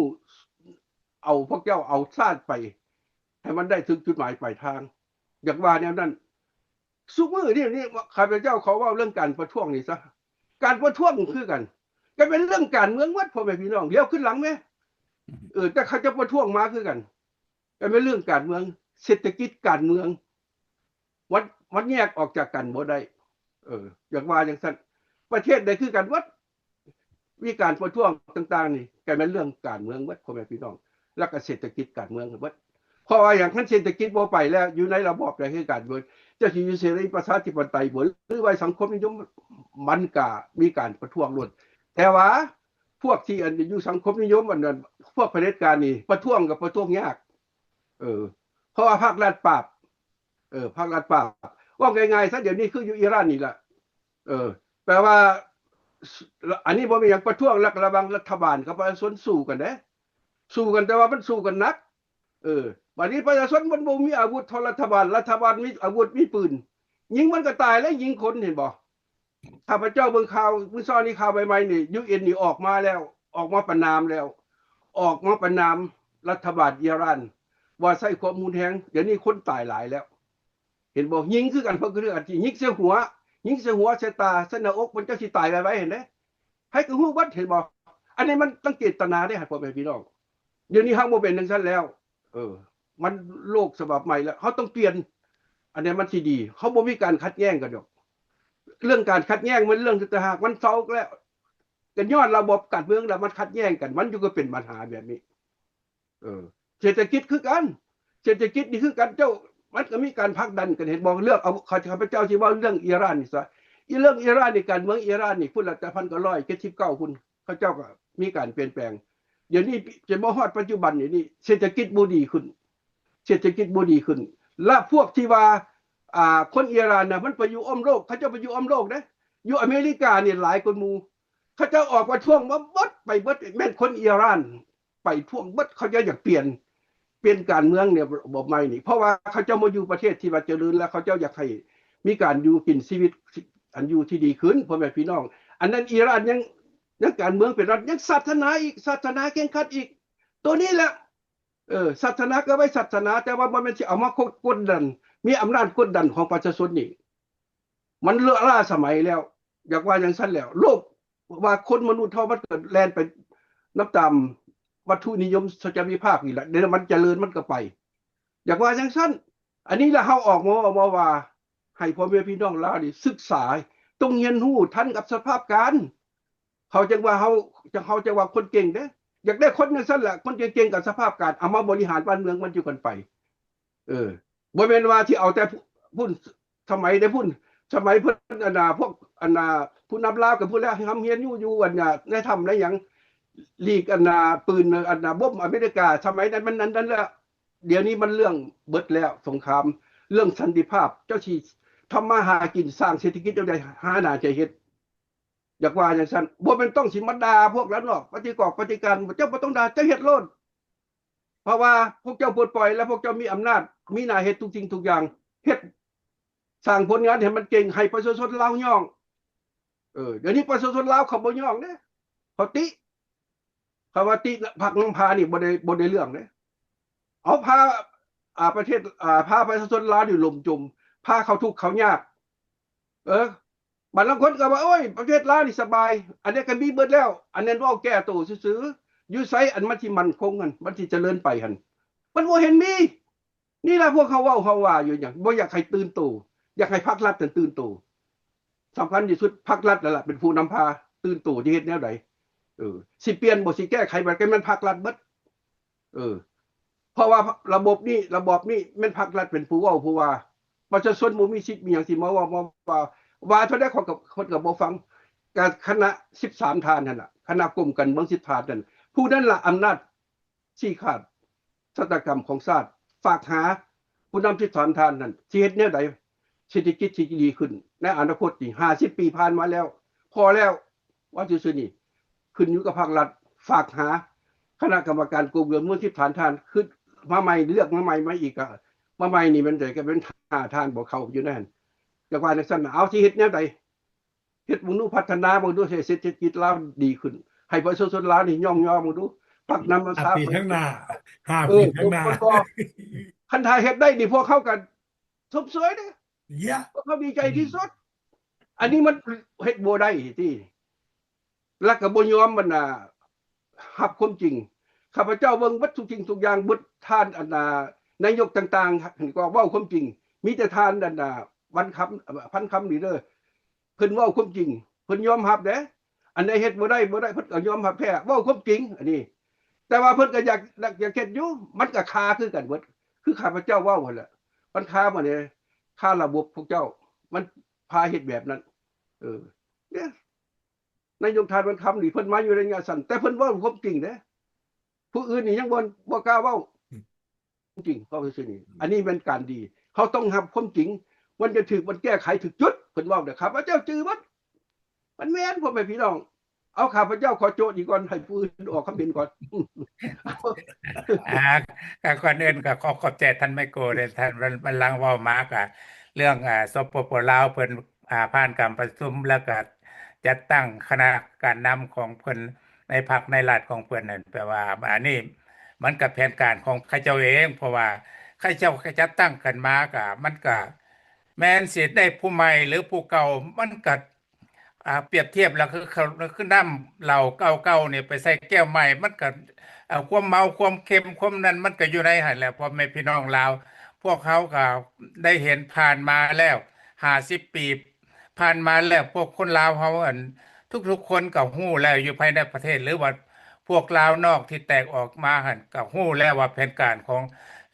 ເອົາພວກເຈົ້າ ເອົາຊາດໄປ ໃຫ້ມັນໄດ້ເຖິງຈຸດໝາຍປາຍທາງ. ຢາກວ່າແນວນັ້ນ. ຊຸມື້ນີ້ ນີ້ ຂ້າພະເຈົ້າຂໍເວົ້າເລື່ອງການປະທ້ວງນີ້ຊະ. ການປະທ້ວງຄືກັນ ກໍເປັນເລື່ອງການເມືອງເບິດ ພໍ່ແມ່ພີ່ນ້ອງ. ຫຼຽວຂຶ້ນຫຼັງແມ້ ເອີ ແຕ່ເຂົາຈະປະທ້ວງມາຄືກັນ ກໍເປັນເລື່ອງການເມືອງ ເສດຖະກິດ ການເມືອງ ມັນ ມັນແຍກອອກຈາກກັນບໍ່ໄດ້. ເອີ ຢາກວ່າຈັ່ງຊັ້ນ ປະເທດໃດຄືກັນເບິດ ມີການປະທ້ວງຕ່າງໆນີ້ ກໍແມ່ນເລື່ອງການເມືອງເບິດ ພໍ່ແມ່ພີ່ນ້ອງ ແລ້ວກໍເສດຖະກິດການເມືອງເບິດ. ເພາະວ່າຫຍັງ? ຄັນເສດຖະກິດບໍ່ໄປແລ້ວ ຢູ່ໃນລະບອບໃດຄືກັນເບິດ ເຈົ້າຊິຢູ່ເສລີປະຊາທິປະໄຕບໍ ຫຼືວ່າສັງຄົມນິຍົມ ມັນກະມີການປະທ້ວງໂລດ. ແຕ່ວ່າພວກທີ່ອັນຢູ່ສັງຄົມນິຍົມ ອັນນັ້ນ ພວກຜະເດັດການນີ້ ປະທ້ວງກໍປະທ້ວງຍາກ. ເອີ ເພາະວ່າພາກລັດປາບ ເອີ ພາກລັດປາບ ເວົ້າງ່າຍໆຊະ ດຽວນີ້ຄືຢູ່ອີຣານນີ້ລະ. ເອີ ແປວ່າ ອັນນີ້ບໍ່ມີຫຍັງ ປະທ້ວງ ລະ ລະຫວ່າງລັດຖະບານກັບປະຊາຊົນສູ້ກັນເດ້ ສູ້ກັນ ແຕ່ວ່າມັນສູ້ກັນໜັກ. ເອີ ບາດນີ້ປະຊາຊົນມັນບໍ່ມີອາວຸດເທົ່າລັດຖະບານ ລັດຖະບານມີອາວຸດ ມີປືນ ຍິງມັນກໍຕາຍແລ້ວ ຍິງຄົນ ເຫັນບໍ່? ຂ້າພະເຈົ້າເບິ່ງຂ່າວມື້ເຊົ້ານີ້ ຂ່າວໃໝ່ໆນີ້ ຢູເອັນນີ້ອອກມາແລ້ວ ອອກມາປະນາມແລ້ວ ອອກມາປະນາມລັດຖະບານອີຣານ ວ່າໃຊ້ຄວາມຮຸນແຮງ. ດຽວນີ້ຄົນຕາຍຫຼາຍແລ້ວ ເຫັນບໍ່? ຍິງຄືກັນ ເພິ່ນກໍເລື່ອງອັນທີ່ຍິງໃສ່ຫົວ ຍິງໃສ່ຫົວ ໃສ່ຕາ ໃສ່ໜ້າອົກ ມັນຈັກຊິຕາຍໄວໆ ເຫັນເດ້. ໃຜກໍຮູ້ເບິດ ເຫັນບໍ່? ອັນນີ້ມັນຕັ້ງເຈດຕະນາເດ້ ພໍ່ແມ່ພີ່ນ້ອງ. ດຽວນີ້ເຮົາບໍ່ເປັນຈັ່ງຊັ້ນແລ້ວ. ເອີ ມັນໂລກສະບັບໃໝ່ແລ້ວ ເຮົາຕ້ອງປ່ຽນ ອັນນີ້ມັນຊິດີ. ເຮົາບໍ່ມີການຂັດແຍ່ງກັນດອກ ເລື່ອງການຂັດແຍ່ງມັນເລື່ອງຕ່າງຫາກ ມັນເຊົາແລ້ວ ກໍຍ້ອນລະບົບການເມືອງລະມັນຂັດແຍ່ງກັນ ມັນຈຶ່ງກໍເປັນບັນຫາແບບນີ້. ເອີ ເສດຖະກິດຄືກັນ ເສດຖະກິດນີ້ຄືກັນ ເຈົ້າ ມັນກໍມີການຜັກດັນກັນ ເຫັນບໍ່? ເລື່ອງ ເອົາ ຂ້າພະເຈົ້າຊິເວົ້າເລື່ອງອີຣານນີ້ຊະ. ອີເລື່ອງອີຣານນີ້ ການເມືອງອີຣານນີ້ ພຸ້ນລະ ແຕ່ພັນເກົ້າຮ້ອຍເຈັດສິບເກົ້າພຸ້ນ ເຂົາເຈົ້າກໍມີການປ່ຽນແປງ. ດຽວນີ້ຈະມາຮອດປັດຈຸບັນນີ້ ນີ້ເສດຖະກິດບໍ່ດີຂຶ້ນ ເສດຖະກິດບໍ່ດີຂຶ້ນ ລະພວກທີ່ວ່າ ອ່າ ຄົນອີຣານນະ ມັນໄປຢູ່ອ້ອມໂລກ ເຂົາເຈົ້າໄປຢູ່ອ້ອມໂລກເດ້ ຢູ່ອາເມລິການີ້ຫຼາຍກວ່າໝູ່ ເຂົາເຈົ້າອອກປະທ້ວງມາເບິດ ໄປເບິດ ແມ່ນຄົນອີຣານ ໄປທ້ວງເບິດ ເຂົາເຈົ້າຢາກປ່ຽນ ປ່ຽນການເມືອງໃນລະບົບໃໝ່ນີ້ ເພາະວ່າເຂົາເຈົ້າມາຢູ່ປະເທດທີ່ວ່າຈະເລີນ ແລ້ວເຂົາເຈົ້າຢາກໃຫ້ມີການຢູ່ກິນຊີວິດອັນຢູ່ທີ່ດີຂຶ້ນ ພໍ່ແມ່ພີ່ນ້ອງ. ອັນນັ້ນອີຣານຍັງ ຍັງການເມືອງເປັນລັດ ຍັງສາສະໜາອີກ ສາສະໜາເຄັ່ງຄັດອີກ ໂຕນີ້ແຫຼະ ເອີ ສາສະໜາກໍໄວ້ສາສະໜາ ແຕ່ວ່າບໍ່ແມ່ນຊິເອົາມາກົດດັນ ມີອຳນາດກົດດັນຂອງປະຊາຊົນນີ້ ມັນເລອະລ້າສະໄໝແລ້ວ ຢາກວ່າຈັ່ງຊັ້ນແຫຼະ. ໂລກວ່າຄົນມະນຸດເຮົາມັນກໍແລ່ນໄປນຳຕາມວັດຖຸນິຍົມສັນຈະວິພາກນີ້ແຫຼະ ດຽວມັນຈະເລີນມັນກໍໄປ ຢາກວ່າຈັ່ງຊັ້ນ. ອັນນີ້ລະເຮົາອອກມາເວົ້າ ມາວ່າໃຫ້ພໍ່ແມ່ພີ່ນ້ອງລາວນີ້ສຶກສາ ຕ້ອງຮຽນຮູ້ທັນກັບສະພາບການ ເຂົາຈັ່ງວ່າເຮົາ ເຂົາຈັ່ງວ່າຄົນເກັ່ງເດ້ ຢາກໄດ້ຄົນຈັ່ງຊັ້ນລະ ຄົນເກັ່ງໆກັບສະພາບການ ເອົາມາບໍລິຫານບ້ານເມືອງມັນຢູ່ກັນໄປ. ເອີ ບໍ່ແມ່ນວ່າຊິເອົາແຕ່ພຸ້ນ ສະໄໝໃດພຸ້ນ ສະໄໝເພິ່ນ ອັນນ່າ ພວກ ອັນນ່າ ຜູ້ນຳລາວກໍພຸ້ນແລ້ວ ຮ່ຳຮຽນຢູ່ ຢູ່ ອັນນ່າ ໃນຖ້ຳໃນຫຍັງ ຫຼີກ ອັນນ່າ ປືນ ອັນນ່າ ບົມອາເມລິກາ ສະໄໝນັ້ນມັນນັ້ນ ນັ້ນແຫຼະ. ດຽວນີ້ມັນເລື່ອງເບິດແລ້ວ ສົງຄາມ ເລື່ອງສັນຕິພາບ ເຈົ້າຊິທຳມາຫາກິນ ສ້າງເສດຖະກິດແນວໃດ ຫາໜ້າໃຈເຮັດ ຢາກວ່າຈັ່ງຊັ້ນ. ບໍ່ແມ່ນຕ້ອງຊິມາດ່າພວກລາວນອກ ປະຕິກອກປະຕິການ ເຈົ້າບໍ່ຕ້ອງດ່າ ເຈົ້າເຮັດໂລດ ເພາະວ່າພວກເຈົ້າປົດປ່ອຍ ແລະ ພວກເຈົ້າມີອຳນາດ ມີໜ້າເຮັດທຸກສິ່ງທຸກຢ່າງ ເຮັດ ສ້າງຜົນງານໃຫ້ມັນເກັ່ງ ໃຫ້ປະຊາຊົນລາວຍ້ອງ. ເອີ ດຽວນີ້ປະຊາຊົນລາວເຂົາບໍ່ຍ້ອງເດ້ ເຂົາຕິ ເຂົາວ່າຕິພັກນຳພານີ້ບໍ່ໄດ້ ບໍ່ໄດ້ເລື່ອງເດ້ ເອົາພາ ອາ ປະເທດ ອາ ພາປະຊາຊົນລາວນີ້ລົ້ມຈົມ ພາເຂົາທຸກເຂົາຍາກ. ເອີ ບາງລາງຄົນກໍວ່າ ໂອ້ຍ ປະເທດລາວນີ້ສະບາຍ ອັນນີ້ກໍມີເບິດແລ້ວ ອັນນັ້ນເວົ້າແກ້ໂຕຊື່ໆ ຢູ່ໃສອັນມັນຊິໝັ້ນຄົງຫັ້ນ ມັນຊິຈະເລີນໄປຫັ້ນ ມັນບໍ່ເຫັນມີ. ນີ້ລະພວກເຮົາເວົ້າເຮົາວ່າຢູ່ຫຍັງ ບໍ່ຢາກໃຫ້ຕື່ນໂຕ ຢາກໃຫ້ພັກລັດນັ້ນຕື່ນໂຕ. ສຳຄັນທີ່ສຸດພັກລັດນັ້ນລະເປັນຜູ້ນຳພາຕື່ນໂຕ ຊິເຮັດແນວໃດ ເອີ ຊິປ່ຽນບໍ່ ຊິແກ້ໄຂ ມັນກໍແມ່ນພັກລັດເບິດ. ເອີ ເພາະວ່າລະບົບນີ້ ລະບອບນີ້ແມ່ນພັກລັດເປັນຜູ້ເວົ້າຜູ້ວ່າ ປະຊາຊົນບໍ່ມີສິດມີຫຍັງຊິມາເວົ້າ ມາວ່າ ວ່າເທົ່າໃດເຂົາກໍ ເພິ່ນກໍບໍ່ຟັງ. ກະຄະນະສິບສາມທ່ານຫັ້ນລະ ຄະນະກົມການເມືອງສິບທ່ານນັ້ນ ຜູ້ນັ້ນລະອຳນາດຊີ້ຂາດຊະຕາກຳຂອງຊາດ ຝາກຫາຜູ້ນຳສິບສາມທ່ານນັ້ນ ຊິເຮັດແນວໃດເສດຖະກິດຊິດີຂຶ້ນໃນອະນາຄົດນີ້ ຫ້າສິບປີຜ່ານມາແລ້ວ ພໍແລ້ວ ວ່າຊື່ໆນີ້ ຂຶ້ນຢູ່ກັບພາກລັດ ຝາກຫາຄະນະກຳມະການກົມເມືອງສິບທ່ານ ຄືມາໃໝ່ ເລືອກມາໃໝ່ ມາອີກ ກະມາໃໝ່ນີ້ແມ່ນໃດ ກະເປັນຫ້າທ່ານບໍ່ເຂົ້າຢູ່ໃນຫັ້ນ ຢາກວ່າຈັ່ງຊັ້ນນະ. ເອົາ ຊິເຮັດແນວໃດ ເຮັດເບິ່ງດູ ພັດທະນາເບິ່ງດູ ໃຫ້ເສດຖະກິດລາວດີຂຶ້ນ ໃຫ້ປະຊາຊົນລາວນີ້ຍ້ອງຍໍເບິ່ງດູ ພັກນຳພາ ຫ້າປີຂ້າງໜ້າ ຫ້າປີຂ້າງໜ້າ ເອີ ບໍ່ ຄັນຖ້າເຮັດໄດ້ນີ້ ພວກເຮົາກໍຊົມເຊີຍເດ້ ພວກເຮົາດີໃຈທີ່ສຸດ. ອັນນີ້ມັນເຮັດບໍ່ໄດ້ຕິ ແລ້ວກໍບໍ່ຍອມ ອັນນ່າ ຮັບຄວາມຈິງ. ຂ້າພະເຈົ້າເບິ່ງເບິດທຸກສິ່ງທຸກຢ່າງ ເບິດທ່ານ ອັນນ່າ ນາຍົກຕ່າງໆ ກໍເວົ້າຄວາມຈິງ ມີແຕ່ທ່ານ ອັນນ່າ ວັນຄຳ ພັນຄຳນີ້ເດີ ເພິ່ນເວົ້າຄວາມຈິງ ເພິ່ນຍອມຮັບເດ້. ອັນໃດເຮັດບໍ່ໄດ້ ບໍ່ໄດ້ ເພິ່ນກໍຍອມຮັບແພ້ ເວົ້າຄວາມຈິງອັນນີ້. ແຕ່ວ່າເພິ່ນກໍຢາກ ຢາກເຮັດຢູ່ ມັນກໍຄາຄືກັນເບິດ ຄືຂ້າພະເຈົ້າເວົ້າຫັ້ນແຫຼະ ມັນຄາໝົດເດ້ ຄາລະບົບພວກເຈົ້າ ມັນພາເຮັດແບບນັ້ນ. ເອີ ເດ້ ນາຍົກທ່ານວັນຄຳນີ້ ເພິ່ນມາຢູ່ໄລຍະສັ້ນ ແຕ່ເພິ່ນເວົ້າຄວາມຈິງເດ້ ຜູ້ອື່ນນີ້ຍັງບໍ່ ບໍ່ກ້າເວົ້າ ອືມ ຈິງ ເວົ້າຊື່ໆນີ້ ອືມ ອັນນີ້ແມ່ນການດີ ເຮົາຕ້ອງຮັບຄວາມຈິງ ມັນຈະຖືກ ມັນແກ້ໄຂຖືກຈຸດ ເພິ່ນເວົ້າເດ້ ຂ້າພະເຈົ້າຈື່ໝົດ ມັນແມ່ນ ພໍ່ແມ່ພີ່ນ້ອງ. ເອົາ ຂ້າພະເຈົ້າຂໍໂຈະນີ້ກ່ອນ ໃຫ້ຜູ້ອື່ນອອກຄຳເຫັນກ່ອນ. ອ່າ ກໍກ່ອນອື່ນກໍຂໍຂອບໃຈທ່ານໄມໂກເດ້ ທ່ານ ມັນ ມັນລັງເວົ້າມາ ກໍເລື່ອງ ອ່າ ສປປ ລາວ ເພິ່ນ ອ່າ ຜ່ານການປະຊຸມ ແລ້ວກໍຈັດຕັ້ງຄະນະການນຳຂອງເພິ່ນ ໃນພັກໃນລັດຂອງເພິ່ນນັ້ນ ແປວ່າ ອັນນີ້ມັນກໍແຜນການຂອງເຂົາເຈົ້າເອງ ເພາະວ່າເຂົາເຈົ້າກໍຈັດຕັ້ງຂຶ້ນມາ ກໍ ມັນກໍແມ່ນຊິໄດ້ຜູ້ໃໝ່ ຫຼື ຜູ້ເກົ່າ ມັນກໍ ອ່າ ປຽບທຽບແລ້ວ ຄື ຄື ຄືນ້ຳເຫຼົ້າເກົ່າໆນີ້ໄປໃສ່ແກ້ວໃໝ່ ມັນກໍ ເອົາ ຄວາມເມົາ ຄວາມເຄັມ ຄວາມນັ້ນ ມັນກໍຢູ່ໃນຫັ້ນແຫຼະ ພໍ່ແມ່ພີ່ນ້ອງລາວ. ພວກເຮົາກໍໄດ້ເຫັນຜ່ານມາແລ້ວ ຫ້າສິບປີຜ່ານມາແລ້ວ ພວກຄົນລາວເຮົາ ອັນ ທຸກໆຄົນກໍຮູ້ແລ້ວ ຢູ່ພາຍໃນປະເທດ ຫຼືວ່າພວກລາວນອກທີ່ແຕກອອກມາຫັ້ນ ກໍຮູ້ແລ້ວວ່າແຜນການຂອງ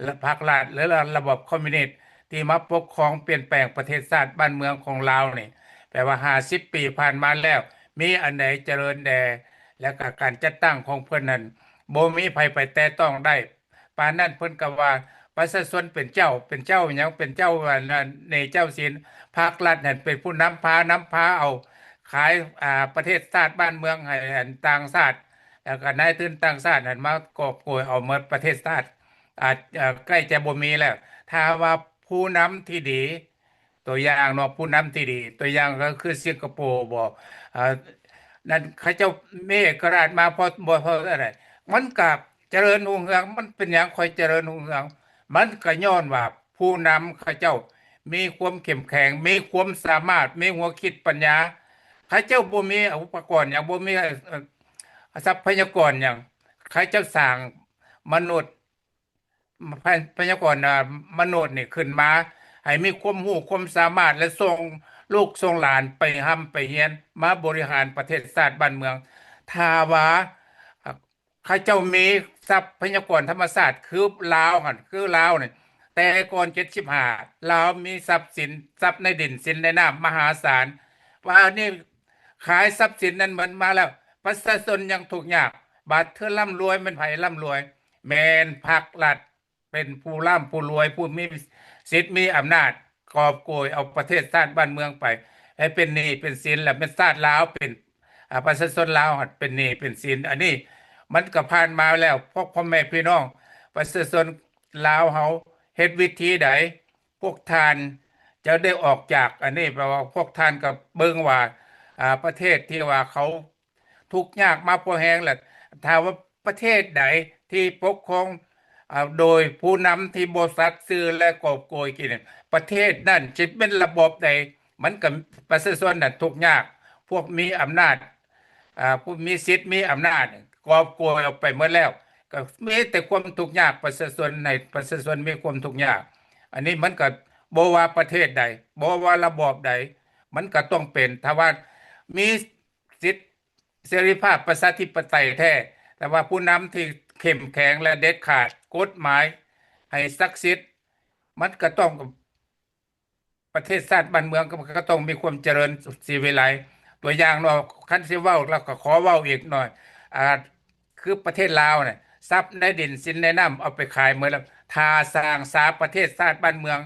ລະ ພັກລັດ ຫຼືລະ ລະບອບຄອມມິວນິດ ທີ່ມາປົກຄອງປ່ຽນແປງປະເທດຊາດບ້ານເມືອງຂອງລາວນີ້ ແຜ ແຕ່ວ່າຫ້າສິບປີຜ່ານມາແລ້ວ ມີອັນໃດຈະເລີນແດ່ ແລະກະການຈັດຕັ້ງຂອງເພິ່ນນັ້ນ ບໍ່ມີໃຜໄປແຕະຕ້ອງໄດ້. ປານນັ້ນເພິ່ນກໍວ່າປະຊາຊົນເປັນເຈົ້າ ເປັນເຈົ້າຫຍັງ ເປັນເຈົ້າອັນນັ້ນເນ ເຈົ້າສິນ ພັກລັດນັ້ນເປັນຜູ້ນຳພາ ນຳພາເອົາ ຂາຍ ອາ ປະເທດຊາດບ້ານເມືອງໃຫ້ອັນຕ່າງຊາດ ແລ້ວກໍນາຍທຶນຕ່າງຊາດນັ້ນມາກອບໂກຍເອົາໝົດປະເທດຊາດ ອາດ ເອີ ໃກ້ຈະບໍ່ມີແລ້ວ. ຖ້າວ່າຜູ້ນຳທີ່ດີ ຕົວຢ່າງເນາະ ຜູ້ນຳທີ່ດີ ຕົວຢ່າງກໍຄືສິງກະໂປບໍ ເອີ ນັ້ນເຂົາເຈົ້າມີເອກະລາດມາພໍ ບໍ່ພໍເທົ່າໃດ ມັນກໍຈະເລີນຮຸ່ງເຮືອງ. ມັນເປັນຫຍັງຄ່ອຍຈະເລີນຮຸ່ງເຮືອງ? ມັນກໍຍ້ອນວ່າຜູ້ນຳເຂົາເຈົ້າມີຄວາມເຂັ້ມແຂງ ມີຄວາມສາມາດ ມີຫົວຄິດປັນຍາ. ເຂົາເຈົ້າບໍ່ມີອຸປະກອນຫຍັງ ບໍ່ມີ ເອີ ຊັບພະຍາກອນຫຍັງ ເຂົາເຈົ້າສ້າງມະນຸດ ພະ ພະຍາກອນ ອາ ມະນຸດນີ້ຂຶ້ນມາ ໃຫ້ມີຄວາມຮູ້ຄວາມສາມາດ ແລະ ສົ່ງລູກສົ່ງຫຼານໄປຮ່ຳໄປຮຽນ ມາບໍລິຫານປະເທດຊາດບ້ານເມືອງ. ຖ້າວ່າ ເຂົາເຈົ້າມີຊັບພະຍາກອນທຳມະຊາດຄືລາວຫັ້ນ ຄືລາວນີ້ ແຕ່ກ່ອນເຈັດສິບຫ້າ ລາວມີຊັບສິນ ຊັບໃນດິນສິນໃນນ້ຳມະຫາສານ ວ່ານີ້ຂາຍຊັບສິນນັ້ນໝົດມາແລ້ວ ປະຊາຊົນຍັງທຸກຍາກ. ບາດເທື່ອລ່ຳລວຍ ແມ່ນໃຜລ່ຳລວຍ? ແມ່ນພັກລັດ ເປັນຜູ້ລ່ຳຜູ້ລວຍ ຜູ້ມີສິດມີອຳນາດ ກອບໂກຍເອົາປະເທດຊາດບ້ານເມືອງໄປ ໃຫ້ເປັນໜີ້ເປັນສິນ ແລະ ແມ່ນຊາດລາວເປັນ ອາ ປະຊາຊົນລາວຫັ້ນເປັນໜີ້ເປັນສິນ. ອັນນີ້ມັນກໍຜ່ານມາແລ້ວ ພວກພໍ່ແມ່ພີ່ນ້ອງປະຊາຊົນລາວເຮົາເຮັດວິທີໃດ ພວກທ່ານຈະໄດ້ອອກຈາກອັນນີ້? ແປວ່າພວກທ່ານກໍເບິ່ງວ່າ ອາ ປະເທດທີ່ວ່າເຂົາ ທຸກຍາກມາພໍແຮງແລ້ວ. ຖ້າວ່າປະເທດໃດທີ່ປົກຄອງ ອາ ໂດຍຜູ້ນຳທີ່ບໍ່ສັດຊື່ ແລະ ກອບໂກຍກິນ ປະເທດນັ້ນຊິເປັນລະບອບໃດ ມັນກໍ ປະຊາຊົນນັ້ນທຸກຍາກ. ພວກມີອຳນາດ ອາ ຜູ້ມີສິດມີອຳນາດກອບໂກຍອອກໄປໝົດແລ້ວ ກໍມີແຕ່ຄວາມທຸກຍາກ ປະຊາຊົນ ໃຫ້ປະຊາຊົນມີຄວາມທຸກຍາກ. ອັນນີ້ມັນກໍບໍ່ວ່າປະເທດໃດ ບໍ່ວ່າລະບອບໃດ ມັນກໍຕ້ອງເປັນ. ຖ້າວ່າມີສິດ ເສລີພາບປະຊາທິປະໄຕແທ້, ແຕ່ວ່າຜູ້ນຳທີ່ເຂັ້ມແຂງ ແລະ ເດັດຂາດ, ກົດໝາຍໃຫ້ສັກສິດ, ມັນກໍຕ້ອງ ປະເທດຊາດບ້ານເມືອງກໍ ກໍຕ້ອງມີຄວາມຈະເລີນສີວິໄລ. ຕົວຢ່າງເນາະ, ຄັນຊິເວົ້າ ແລ້ວກໍຂໍເວົ້າອີກໜ້ອຍ, ອາ, ຄືປະເທດລາວນະ, ຊັບໃນດິນສິນໃນນ້ຳເອົາໄປຂາຍໝົດແລ້ວ. ຖ້າສ້າງສາປະເທດຊາດບ້ານເມືອງ,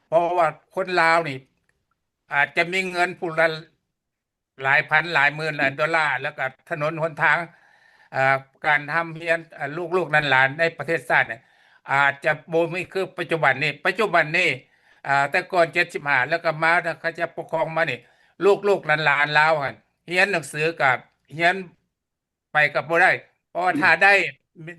ເພາະວ່າຄົນລາວນີ້ ອາດຈະມີເງິນຜູ້ລະ ຫຼາຍພັນຫຼາຍໝື່ນໂດລາ ແລ້ວກໍຖະໜົນຫົນທາງ ເອີ ການຮ່ຳຮຽນ ເອີ ລູກໆຫຼານໆໃນປະເທດຊາດນີ້ ອາດຈະບໍ່ມີຄືປັດຈຸບັນນີ້. ປັດຈຸບັນນີ້ ເອີ ແຕ່ກ່ອນເຈັດສິບຫ້າ ແລ້ວກໍມາ ເຂົາຈະປົກຄອງມານີ້ ລູກໆຫຼານໆລາວຫັ້ນ ຮຽນໜັງສືກໍຮຽນ ໄປກໍບໍ່ໄດ້ ເພາະວ່າ ອືມ ຖ້າໄດ້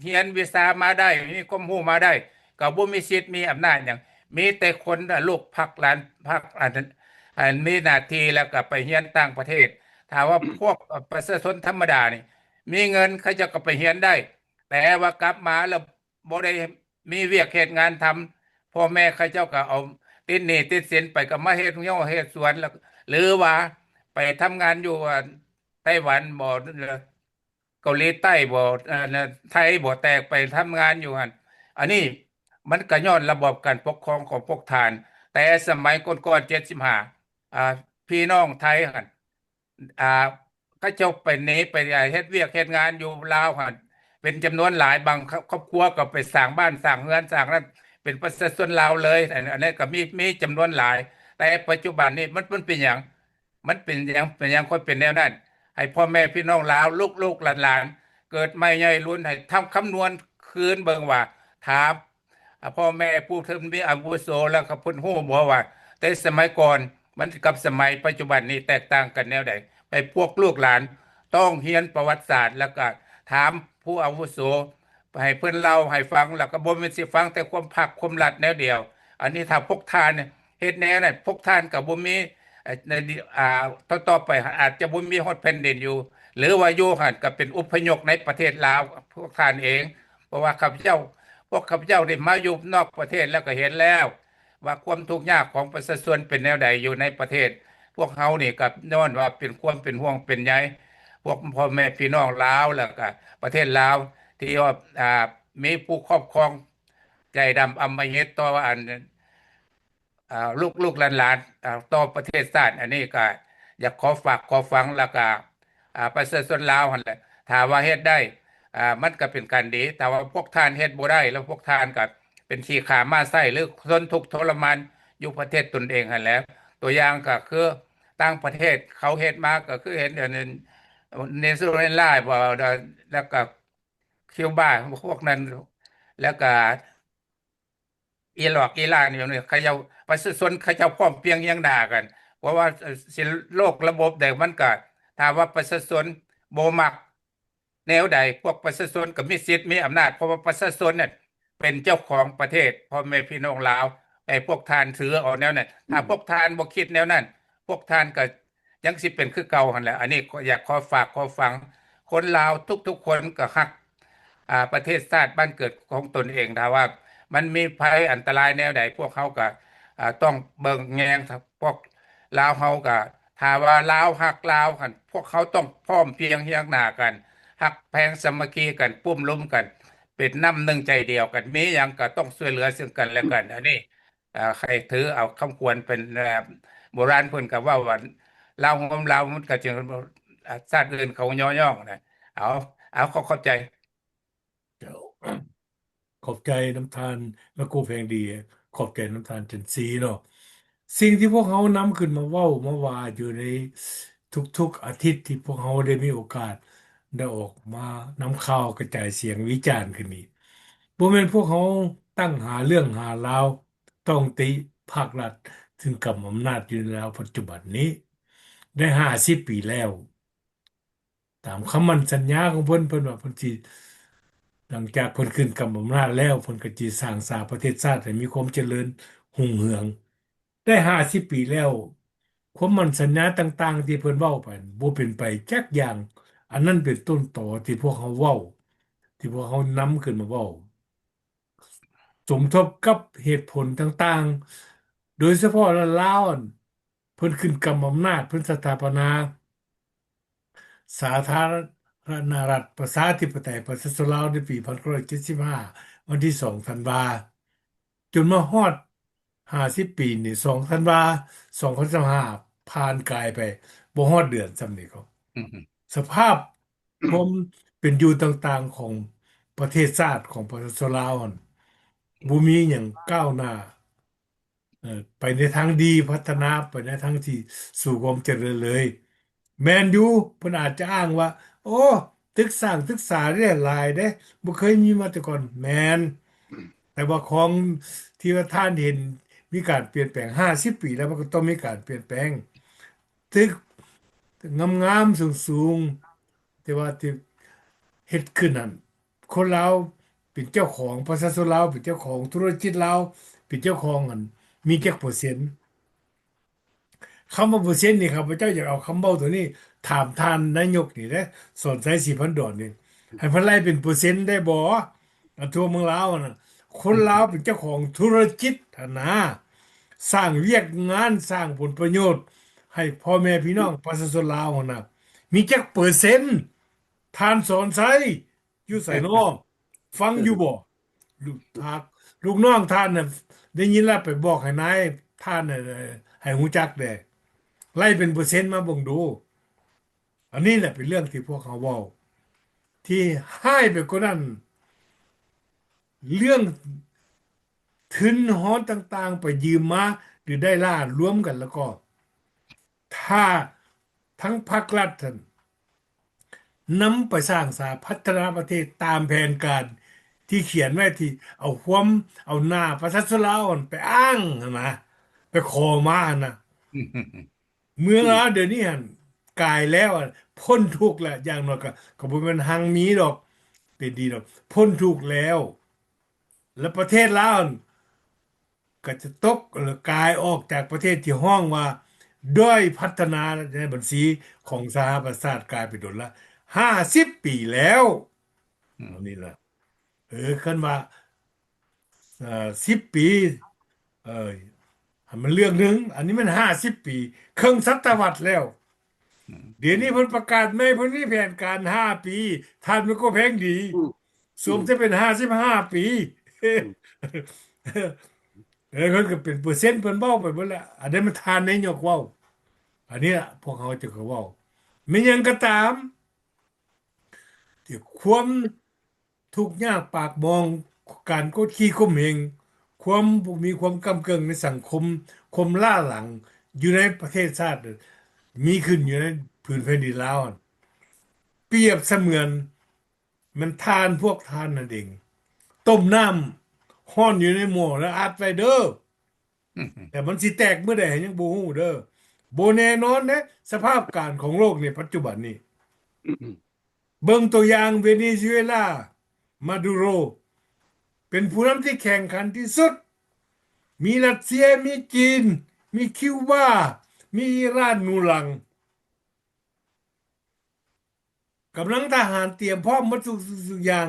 ຮຽນວິຊາມາໄດ້ ມີຄວາມຮູ້ມາໄດ້ ກໍບໍ່ມີສິດມີອຳນາດຫຍັງ. ມີແຕ່ຄົນ ອາ ລູກພັກຫຼານພັກ ອັນ ອັນມີໜ້າທີ່ ແລ້ວກໍໄປຮຽນຕ່າງປະເທດ. ຖ້າວ່າ ອືມ ພວກ ອາ ປະຊາຊົນທຳມະດານີ້ ມີເງິນ ເຂົາເຈົ້າກໍໄປຮຽນໄດ້ ແຕ່ວ່າກັບມາແລ້ວ ບໍ່ໄດ້ມີວຽກເຮັດງານທຳ, ພໍ່ແມ່ເຂົາເຈົ້າກໍເອົາຕິດໜີ້ຕິດສິນໄປ ກໍມາເຮັດຮົ້ວເຮັດສວນ ແລ້ວ ຫຼືວ່າໄປທຳງານຢູ່ ອາ ໄຕ້ຫວັນບໍ ເກົາຫຼີໃຕ້ບໍ ອາ ໄທບໍ ແຕ່ໄປທຳງານຢູ່ຫັ້ນ. ອັນນີ້ມັນກໍຍ້ອນລະບອບການປົກຄອງຂອງພວກທ່ານ, ແຕ່ສະໄໝກ່ອນໆ ເຈັດສິບຫ້າ ອາ ພີ່ນ້ອງໄທຫັ້ນ ອາ ເຂົາເຈົ້າໄປໜີໄປເຮັດວຽກເຮັດງານຢູ່ລາວຫັ້ນເປັນຈຳນວນຫຼາຍ, ບາງຄອບຄົວກໍໄປສ້າງບ້ານສ້າງເຮືອນສ້າງນັ້ນ ເປັນປະຊາຊົນລາວເລີຍ. ອັນ ອັນນັ້ນກໍມີ ມີຈຳນວນຫຼາຍ, ແຕ່ປັດຈຸບັນນີ້ມັນ ມັນເປັນຫຍັງ? ມັນເປັນຫຍັງ? ເປັນຫຍັງຄ່ອຍເປັນແນວນັ້ນ? ໃຫ້ພໍ່ແມ່ພີ່ນ້ອງລາວ ລູກໆຫຼານໆ ເກີດໃໝ່ໃຫຍ່ລຸນ ໃຫ້ທຳຄຳນວນຄືນເບິ່ງວ່າ ຖ້າ ອາ ພໍ່ແມ່ຜູ້ເພິ່ນມີອາວຸໂສ ແລ້ວກໍເພິ່ນຮູ້ບໍ່ວ່າ ແຕ່ສະໄໝກ່ອນມັນກັບສະໄໝປັດຈຸບັນນີ້ແຕກຕ່າງກັນແນວໃດ? ໃຫ້ພວກລູກຫຼານຕ້ອງຮຽນປະຫວັດສາດ ແລ້ວກໍຖາມຜູ້ອາວຸໂສ ໃຫ້ເພິ່ນເລົ່າໃຫ້ຟັງ, ແລ້ວກໍບໍ່ແມ່ນຊິຟັງແຕ່ຄວາມພັກຄວາມລັດແນວດຽວ. ອັນນີ້ຖ້າພວກທ່ານເຮັດແນວນັ້ນ ພວກທ່ານກໍບໍ່ມີ ເອີ ໃນ ອາ ຕໍ່ໆໄປອາດຈະບໍ່ມີຮອດແຜ່ນດິນຢູ່ ຫຼືວ່າຢູ່ຫັ້ນກໍເປັນອົບພະຍົບໃນປະເທດລາວ ພວກທ່ານເອງ. ເພາະວ່າຂ້າພະເຈົ້າ ພວກຂ້າພະເຈົ້າໄດ້ມາຢູ່ນອກປະເທດ ແລ້ວກໍເຫັນແລ້ວວ່າຄວາມທຸກຍາກຂອງປະຊາຊົນເປັນແນວໃດຢູ່ໃນປະເທດ. ພວກເຮົານີ້ກໍຍ້ອນວ່າເປັນຄວາມເປັນຫ່ວງເປັນໃຍພວກພໍ່ແມ່ພີ່ນ້ອງລາວ ແລ້ວກໍປະເທດລາວ ທີ່ວ່າ ອາ ມີຜູ້ຄອບຄອງໃຈດຳອຳມະຫິດຕໍ່ອັນ ອາ ລູກໆຫຼານໆ ອາ ຕໍ່ປະເທດຊາດ. ອັນນີ້ກໍ ຢາກຂໍຝາກຂໍຝັງ ແລ້ວກະ ອ່າ ປະຊາຊົນລາວຫັ້ນແຫຼະ ຖ້າວ່າເຮັດໄດ້ ອ່າ ມັນກະເປັນການດີ. ຖ້າວ່າພວກທ່ານເຮັດບໍ່ໄດ້ ແລ້ວພວກທ່ານກະເປັນຂີ້ຂ້າມ້າໄສ້ ຫຼື ທົນທຸກທໍລະມານຢູ່ປະເທດຕົນເອງຫັ້ນແຫຼະ. ຕົວຢ່າງກະຄືຕ່າງປະເທດເຂົາເຮັດມາ ກະຄືເຫັນອັນນັ້ນ ເນຊູເອລາບໍ ແລ້ວກະຄິວບາ ພວກນັ້ນ ແລ້ວກະ ອີຣາກ ອີຣານ ແບບນີ້ ເຂົາເຈົ້າ ປະຊາຊົນເຂົາເຈົ້າພ້ອມພຽງຮຽງໜ້າກັນ ເພາະວ່າ ເອີ່ ຊິໂລກລະບົບໃດມັນກະ ຖ້າວ່າປະຊາຊົນບໍ່ມັກແນວໃດ ພວກປະຊາຊົນກະມີສິດມີອຳນາດ ເພາະວ່າປະຊາຊົນນັ້ນເປັນເຈົ້າຂອງປະເທດ ພໍ່ແມ່ພີ່ນ້ອງລາວ ໃຫ້ພວກທ່ານຖືເອົາແນວນັ້ນ. ຖ້າພວກທ່ານບໍ່ຄິດແນວນັ້ນ ພວກທ່ານກະຍັງຊິເປັນຄືເກົ່າຫັ້ນແຫຼະ. ອັນນີ້ຢາກຂໍຝາກຂໍຝັງ ຄົນລາວທຸກໆຄົນກະຮັກ ອ່າ ປະເທດຊາດບ້ານເກີດຂອງຕົນເອງ. ຖ້າວ່າມັນມີໄພອັນຕະລາຍແນວໃດ ພວກເຮົາກະ ອ່າ ຕ້ອງເບິ່ງແຍງ ພວກລາວເຮົາກະ ຖ້າວ່າລາວຮັກລາວຫັ້ນ ພວກເຮົາຕ້ອງພ້ອມພຽງຮຽງໜ້າກັນ ຮັກແພງສາມັກຄີກັນ ປຸ້ມລຸມກັນ ເປັນນ້ຳໜຶ່ງໃຈດຽວກັນ ມີຫຍັງກະຕ້ອງຊ່ວຍເຫຼືອເຊິ່ງກັນແລະກັນ. ອັນນີ້ ເອີ ໃຫ້ຖືເອົາຄຳຂວັນເປັນ ເອີ ໂບລານເພິ່ນກະເວົ້າວ່າ ລາວໂຮມລາວ ມັນກະຈຶ່ງ ເອີ ຊາດອື່ນເຂົາຍໍຍ້ອງນະ. ເອົາ ເອົາ ຂໍ ຂອບໃຈ. ເຈົ້າ ຂອບໃຈນຳທ່ານ ແມ່ໂກແພງດີ ຂອບໃຈນຳທ່ານຈັນສີເນາະ. ສິ່ງທີ່ພວກເຮົານຳຂຶ້ນມາເວົ້າມາວ່າຢູ່ໃນທຸກໆອາທິດ ທີ່ພວກເຮົາໄດ້ມີໂອກາດໄດ້ອອກມານຳຂ່າວກະຈາຍສຽງວິຈານຂຶ້ນນີ້ ບໍ່ແມ່ນພວກເຮົາຕັ້ງຫາເລື່ອງຫາລາວ ຕ້ອງຕິພາກລັດ ຊຶ່ງກຳອຳນາດຢູ່ໃນລາວປັດຈຸບັນນີ້ ໄດ້ຫ້າສິບປີແລ້ວ. ຕາມຄຳໝັ້ນສັນຍາຂອງເພິ່ນ ເພິ່ນວ່າເພິ່ນຊິ ຫຼັງຈາກເພິ່ນຂຶ້ນກຳອຳນາດແລ້ວ ເພິ່ນກະຊິສ້າງສາປະເທດຊາດໃຫ້ມີຄວາມຈະເລີນຮຸ່ງເຮືອງ. ໄດ້ຫ້າສິບປີແລ້ວ ຄວາມໝັ້ນສັນຍາຕ່າງໆທີ່ເພິ່ນເວົ້າໄປ ບໍ່ເປັນໄປຈັກຢ່າງ. ອັນນັ້ນເປັນຕົ້ນຕໍທີ່ພວກເຮົາເວົ້າ ທີ່ພວກເຮົານຳຂຶ້ນມາເວົ້າ ສົມທົບກັບເຫດຜົນຕ່າງໆ ໂດຍສະເພາະລາວ ເພິ່ນຂຶ້ນກຳອຳນາດ ເພິ່ນສະຖາປະນາສາທາລະນະລັດປະຊາທິປະໄຕປະຊາຊົນລາວໃນປີພັນເກົ້າຮ້ອຍເຈັດສິບຫ້າ ວັນທີສອງທັນວາ ຈົນມາຮອດຫ້າສິບປີນີ້ ສອງທັນວາ ສອງພັນຊາວຫ້າ ຜ່ານກາຍໄປບໍ່ຮອດເດືອນຊ້ຳນີ້ ສະພາບຄວາມເປັນຢູ່ຕ່າງໆຂອງປະເທດຊາດຂອງປະຊາຊົນລາວຫັ້ນ ບໍ່ມີຫຍັງກ້າວໜ້າ ເອີ ໄປໃນທາງດີ ພັດທະນາໄປໃນທາງທີ່ສູ່ຄວາມຈະເລີນເລີຍ. ແມ່ນຢູ່ ເພິ່ນອາດຈະອ້າງວ່າ ໂອ້ ຕຶກສ້າງຕຶກສາເດ້ຫຼາຍເດ້ ບໍ່ເຄີຍມີມາແຕ່ກ່ອນ. ແມ່ນ ແຕ່ວ່າຂອງທີ່ວ່າທ່ານເຫັນມີການປ່ຽນແປງ ຫ້າສິບປີແລ້ວ ມັນກະຕ້ອງມີການປ່ຽນແປງ. ຕຶກງາມໆ ສູງໆ ແຕ່ວ່າທີ່ເຮັດຂຶ້ນນັ້ນ ຄົນລາວເປັນເຈົ້າຂອງ ປະຊາຊົນລາວເປັນເຈົ້າຂອງ ທຸລະກິດລາວເປັນເຈົ້າຂອງ ອັນ ມີຈັກເປີເຊັນ? ຄຳວ່າເປີເຊັນນີ້ ຂ້າພະເຈົ້າຢາກເອົາຄຳເວົ້າໂຕນີ້ຖາມທ່ານນາຍົກນີ້ເດ້ ສອນໄຊ ສີພັນດອນນີ້ ໃຫ້ເພິ່ນໄລ່ເປັນເປີເຊັນໄດ້ບໍ່? ອັນທົ່ວເມືອງລາວຫັ້ນນະ ຄົນລາວເປັນເຈົ້າຂອງທຸລະກິດຫັ້ນນະ ສ້າງວຽກງານ ສ້າງຜົນປະໂຫຍດໃຫ້ພໍ່ແມ່ພີ່ນ້ອງປະຊາຊົນລາວຫັ້ນນະ ມີຈັກເປີເຊັນ? ທ່ານສອນໄຊ ຢູ່ໃສນໍ? ຟັງຢູ່ບໍ່? ລູກ ພາກ ລູກນ້ອງທ່ານນະ ໄດ້ຍິນແລ້ວໄປບອກໃຫ້ນາຍທ່ານນະ ໃຫ້ຮູ້ຈັກແດ່ ໄລ່ເປັນເປີເຊັນມາເບິ່ງດູ. ອັນນີ້ແຫຼະເປັນເລື່ອງທີ່ພວກເຮົາເວົ້າ ທີ່ຮ້າຍໄປກວ່ານັ້ນ ເລື່ອງທຶນຮອນຕ່າງໆ ໄປຢືມມາ ຫຼື ໄດ້ລ້ານລວມກັນ ແລ້ວກໍ ຖ້າທັງພາກລັດຫັ້ນ ນຳໄປສ້າງສາພັດທະນາປະເທດຕາມແຜນການທີ່ຂຽນໄວ້ ທີ່ເອົາຄວາມ ເອົາໜ້າປະຊາຊົນລາວຫັ້ນໄປອ້າງຫັ້ນນະ ໄປຂໍມາຫັ້ນນະ ເມືອງລາວດຽວນີ້ຫັ້ນກາຍແລ້ວ ພົ້ນທຸກແລ້ວ ຢ່າງໜ້ອຍກະ ກະບໍ່ແມ່ນຮັ່ງມີດອກ ເປັນດີດອກ ພົ້ນທຸກແລ້ວ ແລະ ປະເທດລາວຫັ້ນ ກໍຈະຕົກ ຫຼື ກາຍອອກຈາກປະເທດທີ່ຮ້ອງວ່າດ້ອຍພັດທະນາໃນບັນຊີຂອງສະຫະປະຊາຊາດ ກາຍໄປດົນລະ ຫ້າສິບປີແລ້ວ. ອືມ ອັນນີ້ລະ ເອີ ຄັນວ່າ ເອີ ສິບປີ ເອີ ໃຫ້ມັນເລື່ອງໜຶ່ງ ອັນນີ້ມັນຫ້າສິບປີ ເຄິ່ງສະຕະວັດແລ້ວ. ອືມ ດຽວນີ້ເພິ່ນປະກາດໃໝ່ ເພິ່ນມີແຜນການຫ້າປີ ທ່ານມັນກໍແພງດີ ອືມ ສົມຈະເປັນຫ້າສິບຫ້າປີ ອືມ ເອີ ເພິ່ນກໍເປັນເປີເຊັນ ເພິ່ນເວົ້າໄປເບິດແລ້ວ ອັນໃດມັນທ່ານນາຍົກເວົ້າ ອັນນີ້ລະພວກເຮົາຈະເວົ້າ ແມ່ນຫຍັງກໍຕາມ ທີ່ຄວາມທຸກຍາກປາກໝອງ ການກົດຂີ່ຂົ່ມເຫງ ຄວາມບໍ່ມີຄວາມກ້ຳເກິ່ງໃນສັງຄົມ ຄວາມລ້າຫຼັງຢູ່ໃນປະເທດຊາດ ມີຂຶ້ນຢູ່ໃນຜືນແຜ່ນດິນລາວ ປຽບສະເໝືອນແມ່ນຖ່ານພວກທ່ານນັ້ນເອງ ຕົ້ມນ້ຳຮ້ອນຢູ່ໃນໝໍ້ແລ້ວອັດໄວ້ເດີ້. ແຕ່ມັນຊິແຕກມື້ໃດຍັງບໍ່ຮູ້ເດີ້. ບໍ່ແນ່ນອນເດ້ ສະພາບການຂອງໂລກໃນປັດຈຸບັນນີ້. ເບິ່ງຕົວຢ່າງເວເນຊູເອລາ ມາດູໂຣ ເປັນຜູ້ນຳທີ່ແຂງຂັນທີ່ສຸດ. ມີຣັດເຊຍ ມີຈີນ ມີຄິວບາ ມີອີຣານໜູນຫຼັງ. ກຳລັງທະຫານຕຽມພ້ອມໝົດທຸກສິ່ງທຸກຢ່າງ.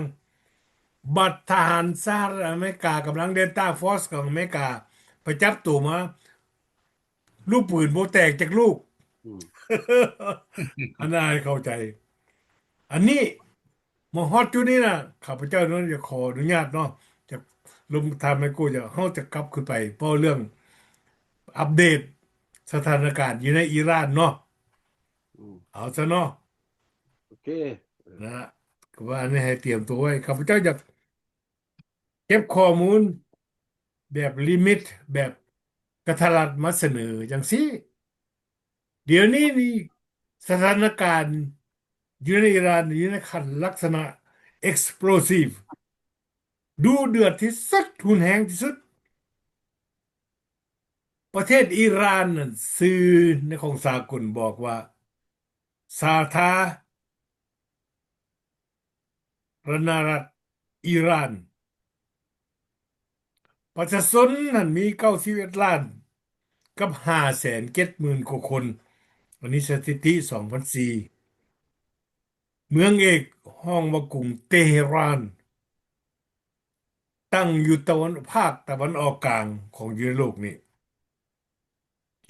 ບັດທະຫານສະຫະລັດອາເມລິກາ ກຳລັງເດລຕ້າຟອສຂອງອາເມລິກາ ໄປຈັບໂຕມາ ລູກປືນບໍ່ແຕກຈັກລູກ. ອືມ ອັນນັ້ນໃຫ້ເຂົ້າໃຈ. ອັນນີ້ ມາຮອດຈຸດນີ້ນະ ຂ້າພະເຈົ້າເນາະ ຈະຂໍອະນຸຍາດເນາະ ຈະລົງ ທ່ານໄມໂກ ຈະ ເຮົາຈະກັບຄືນໄປເວົ້າເລື່ອງອັບເດດສະຖານະການຢູ່ໃນອີຣານເນາະ. ອືມ ເອົາຊະເນາະ ໂອເຄ ນະ ກໍວ່າອັນນີ້ໃຫ້ຕຽມຕົວໄວ້. ຂ້າພະເຈົ້າຢາກເກັບຂໍ້ມູນແບບລິມິດ ແບບກະທັນລັດມາສະເໜີຈັ່ງຊີ້. ດຽວນີ້ນີ້ ສະຖານະການຢູ່ໃນອີຣານ ຢູ່ໃນຂັ້ນລັກສະນະ explosive ດຸເດືອດທີ່ສຸດ ຮຸນແຮງທີ່ສຸດ. ປະເທດອີຣານນັ້ນ ຊື່ໃນຂອງສາກົນບອກວ່າ ສາທາ ລະນະລັດອີຣານ. ປະຊາຊົນຫັ້ນມີເກົ້າສິບເອັດລ້ານກັບຫ້າແສນເຈັດໝື່ນກວ່າຄົນ. ອັນນີ້ສະຖິຕິສອງພັນສີ່. ເມືອງເອກ ຮ້ອງວ່າກຸງເຕເຮຣານ ຕັ້ງຢູ່ຕາເວັນ ພາກຕາເວັນອອກກາງຂອງຢູ່ໃນໂລກນີ້.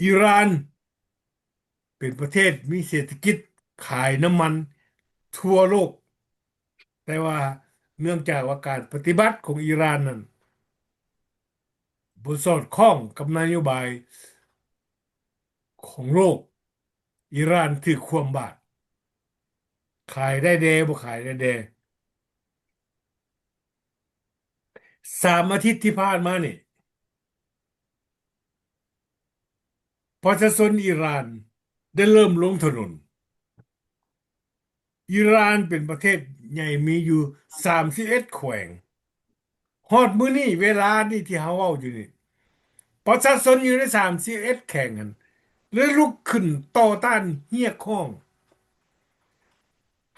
ອີຣານເປັນປະເທດມີເສດຖະກິດຂາຍນ້ຳມັນທົ່ວໂລກ, ແຕ່ວ່າເນື່ອງຈາກວ່າການປະຕິບັດຂອງອີຣານນັ້ນບໍ່ສອດຄ່ອງກັບນະໂຍບາຍຂອງໂລກ, ອີຣານຖືກຄວ່ຳບາດ, ຂາຍໄດ້ແດ່ ບໍ່ຂາຍໄດ້ແດ່. ສາມອາທິດທີ່ຜ່ານມານີ້ ປະຊາຊົນອີຣານໄດ້ເລີ່ມລົງຖະໜົນ. ອີຣານເປັນປະເທດໃຫຍ່ ມີຢູ່ສາມສິບເອັດແຂວງ. ຮອດມື້ນີ້ ເວລານີ້ທີ່ເຮົາເວົ້າຢູ່ນີ້ ປະຊາຊົນຢູ່ໃນສາມສິບເອັດແຂວງຫັ້ນ ໄດ້ລຸກຂຶ້ນຕໍ່ຕ້ານຮຽກຮ້ອງ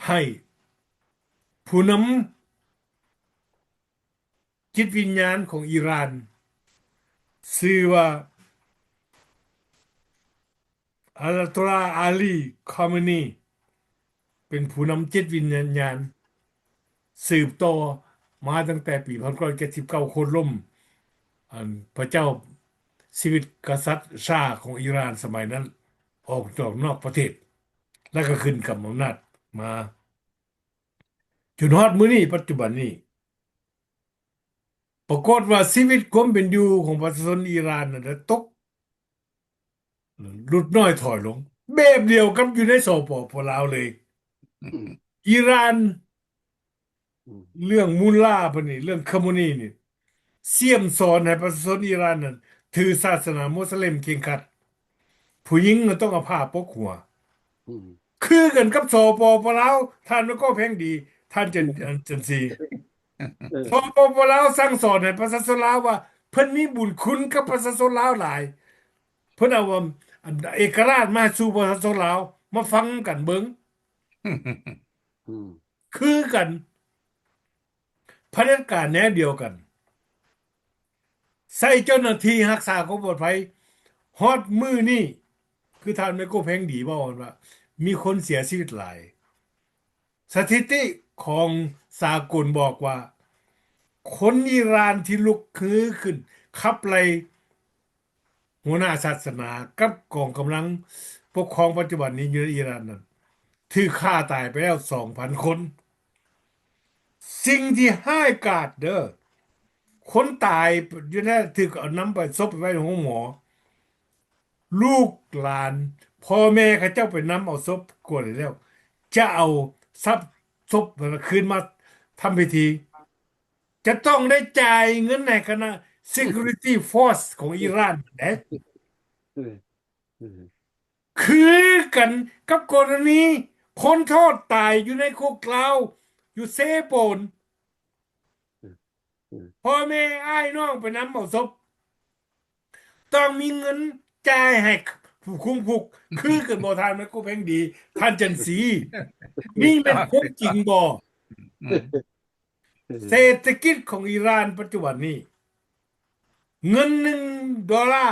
ໃຫ້ຜູ້ນຳ ຈິດວິນຍານຂອງອີຣານ ຊື່ວ່າ ອາຍາໂຕລາ ອາລີ ຄາເມນີ ເປັນຜູ້ນຳຈິດວິນຍານ ສືບຕໍ່ມາຕັ້ງແຕ່ປີພັນເກົ້າຮ້ອຍເຈັດສິບເກົ້າ ໂຄ່ນລົ້ມ ອັນ ພະເຈົ້າ ຊີວິດກະສັດຊາຂອງອີຣານສະໄໝນັ້ນ ອອກຈາກນອກປະເທດ ແລ້ວກໍຂຶ້ນກຳອຳນາດມາ ຈົນຮອດມື້ນີ້ ປັດຈຸບັນນີ້ ປາກົດວ່າຊີວິດຄວາມເປັນຢູ່ຂອງປະຊາຊົນອີຣານນັ້ນໄດ້ຕົກຫຼຸດນ້ອຍຖອຍລົງ ແບບດຽວກັບຢູ່ໃນ ສປປ ລາວເລີຍ. ອີຣານ ເລື່ອງມຸນລາເພິ່ນນີ້ ເລື່ອງຄາເມນີນີ້ ສ່ຽມສອນໃຫ້ປະຊາຊົນອີຣານນັ້ນຖືສາສະໜາມຸສລິມເຄັ່ງຄັດ, ຜູ້ຍິງກໍຕ້ອງເອົາຜ້າປົກຫົວ. ອືມ ຄືກັນກັບ ສປປ ລາວ ທ່ານນະກໍແພງດີ ທ່ານຈັນ ຈັນສີ ເອີ ສປປ ລາວສັ່ງສອນໃຫ້ປະຊາຊົນລາວວ່າ ເພິ່ນມີບຸນຄຸນກັບປະຊາຊົນລາວຫຼາຍ, ເພິ່ນເອົາ ອັນ ເອກະລາດມາໃຫ້ສູ່ປະຊາຊົນລາວ ມາຟັງກັນເບິ່ງ. ອືມ ຄືກັນ ຜະເດັດການແນວດຽວກັນ ໃສ່ເຈົ້າໜ້າທີ່ຮັກສາຄວາມປອດໄພ. ຮອດມື້ນີ້ ຄືທ່ານໄມໂກ ແພງດີ ເວົ້າວ່າ ມີຄົນເສຍຊີວິດຫຼາຍ. ສະຖິຕິຂອງສາກົນບອກວ່າ ຄົນອີຣານທີ່ລຸກຮືຂຶ້ນຂັບໄລ່ ຫົວໜ້າສາສະໜາກັບກອງກຳລັງປົກຄອງປັດຈຸບັນນີ້ຢູ່ໃນອີຣານນັ້ນ ຖືກຂ້າຕາຍໄປແລ້ວສອງພັນຄົນ. ສິ່ງທີ່ຮ້າຍກາດເດີ້ ຄົນຕາຍຢູ່ນັ້ນ ຖືກເອົານຳໄປ ສົບໄປໄວ້ໃນໂຮງໝໍ, ລູກຫຼານ ພໍ່ແມ່ເຂົາເຈົ້າໄປນຳເອົາສົບກວດໃຫ້ແລ້ວ ຈະເອົາຊັບສົບນັ້ນນະຄືນມາທຳພິທີ ຈະຕ້ອງໄດ້ຈ່າຍເງິນໃຫ້ຄະນະ Security Force ຂອງອີຣານເດ້. ຄືກັນກັບກໍລະນີຄົນທອດຕາຍຢູ່ໃນຄຸກລາວ ຢູ່ເຊໂປນ ພໍ່ແມ່ອ້າຍນ້ອງໄປນຳເອົາສົບ ຕ້ອງມີເງິນຈ່າຍໃຫ້ຜູ້ຄຸມຄຸກ ຄືກັນບໍ່ທ່ານ ແມ່ນກໍແພງດີ ທ່ານຈັນສີ ນີ້ແມ່ນຄວາມຈິງບໍ່? ເສດຖະກິດຂອງອີຣານປັດຈຸບັນນີ້ ເງິນໜຶ່ງໂດລາ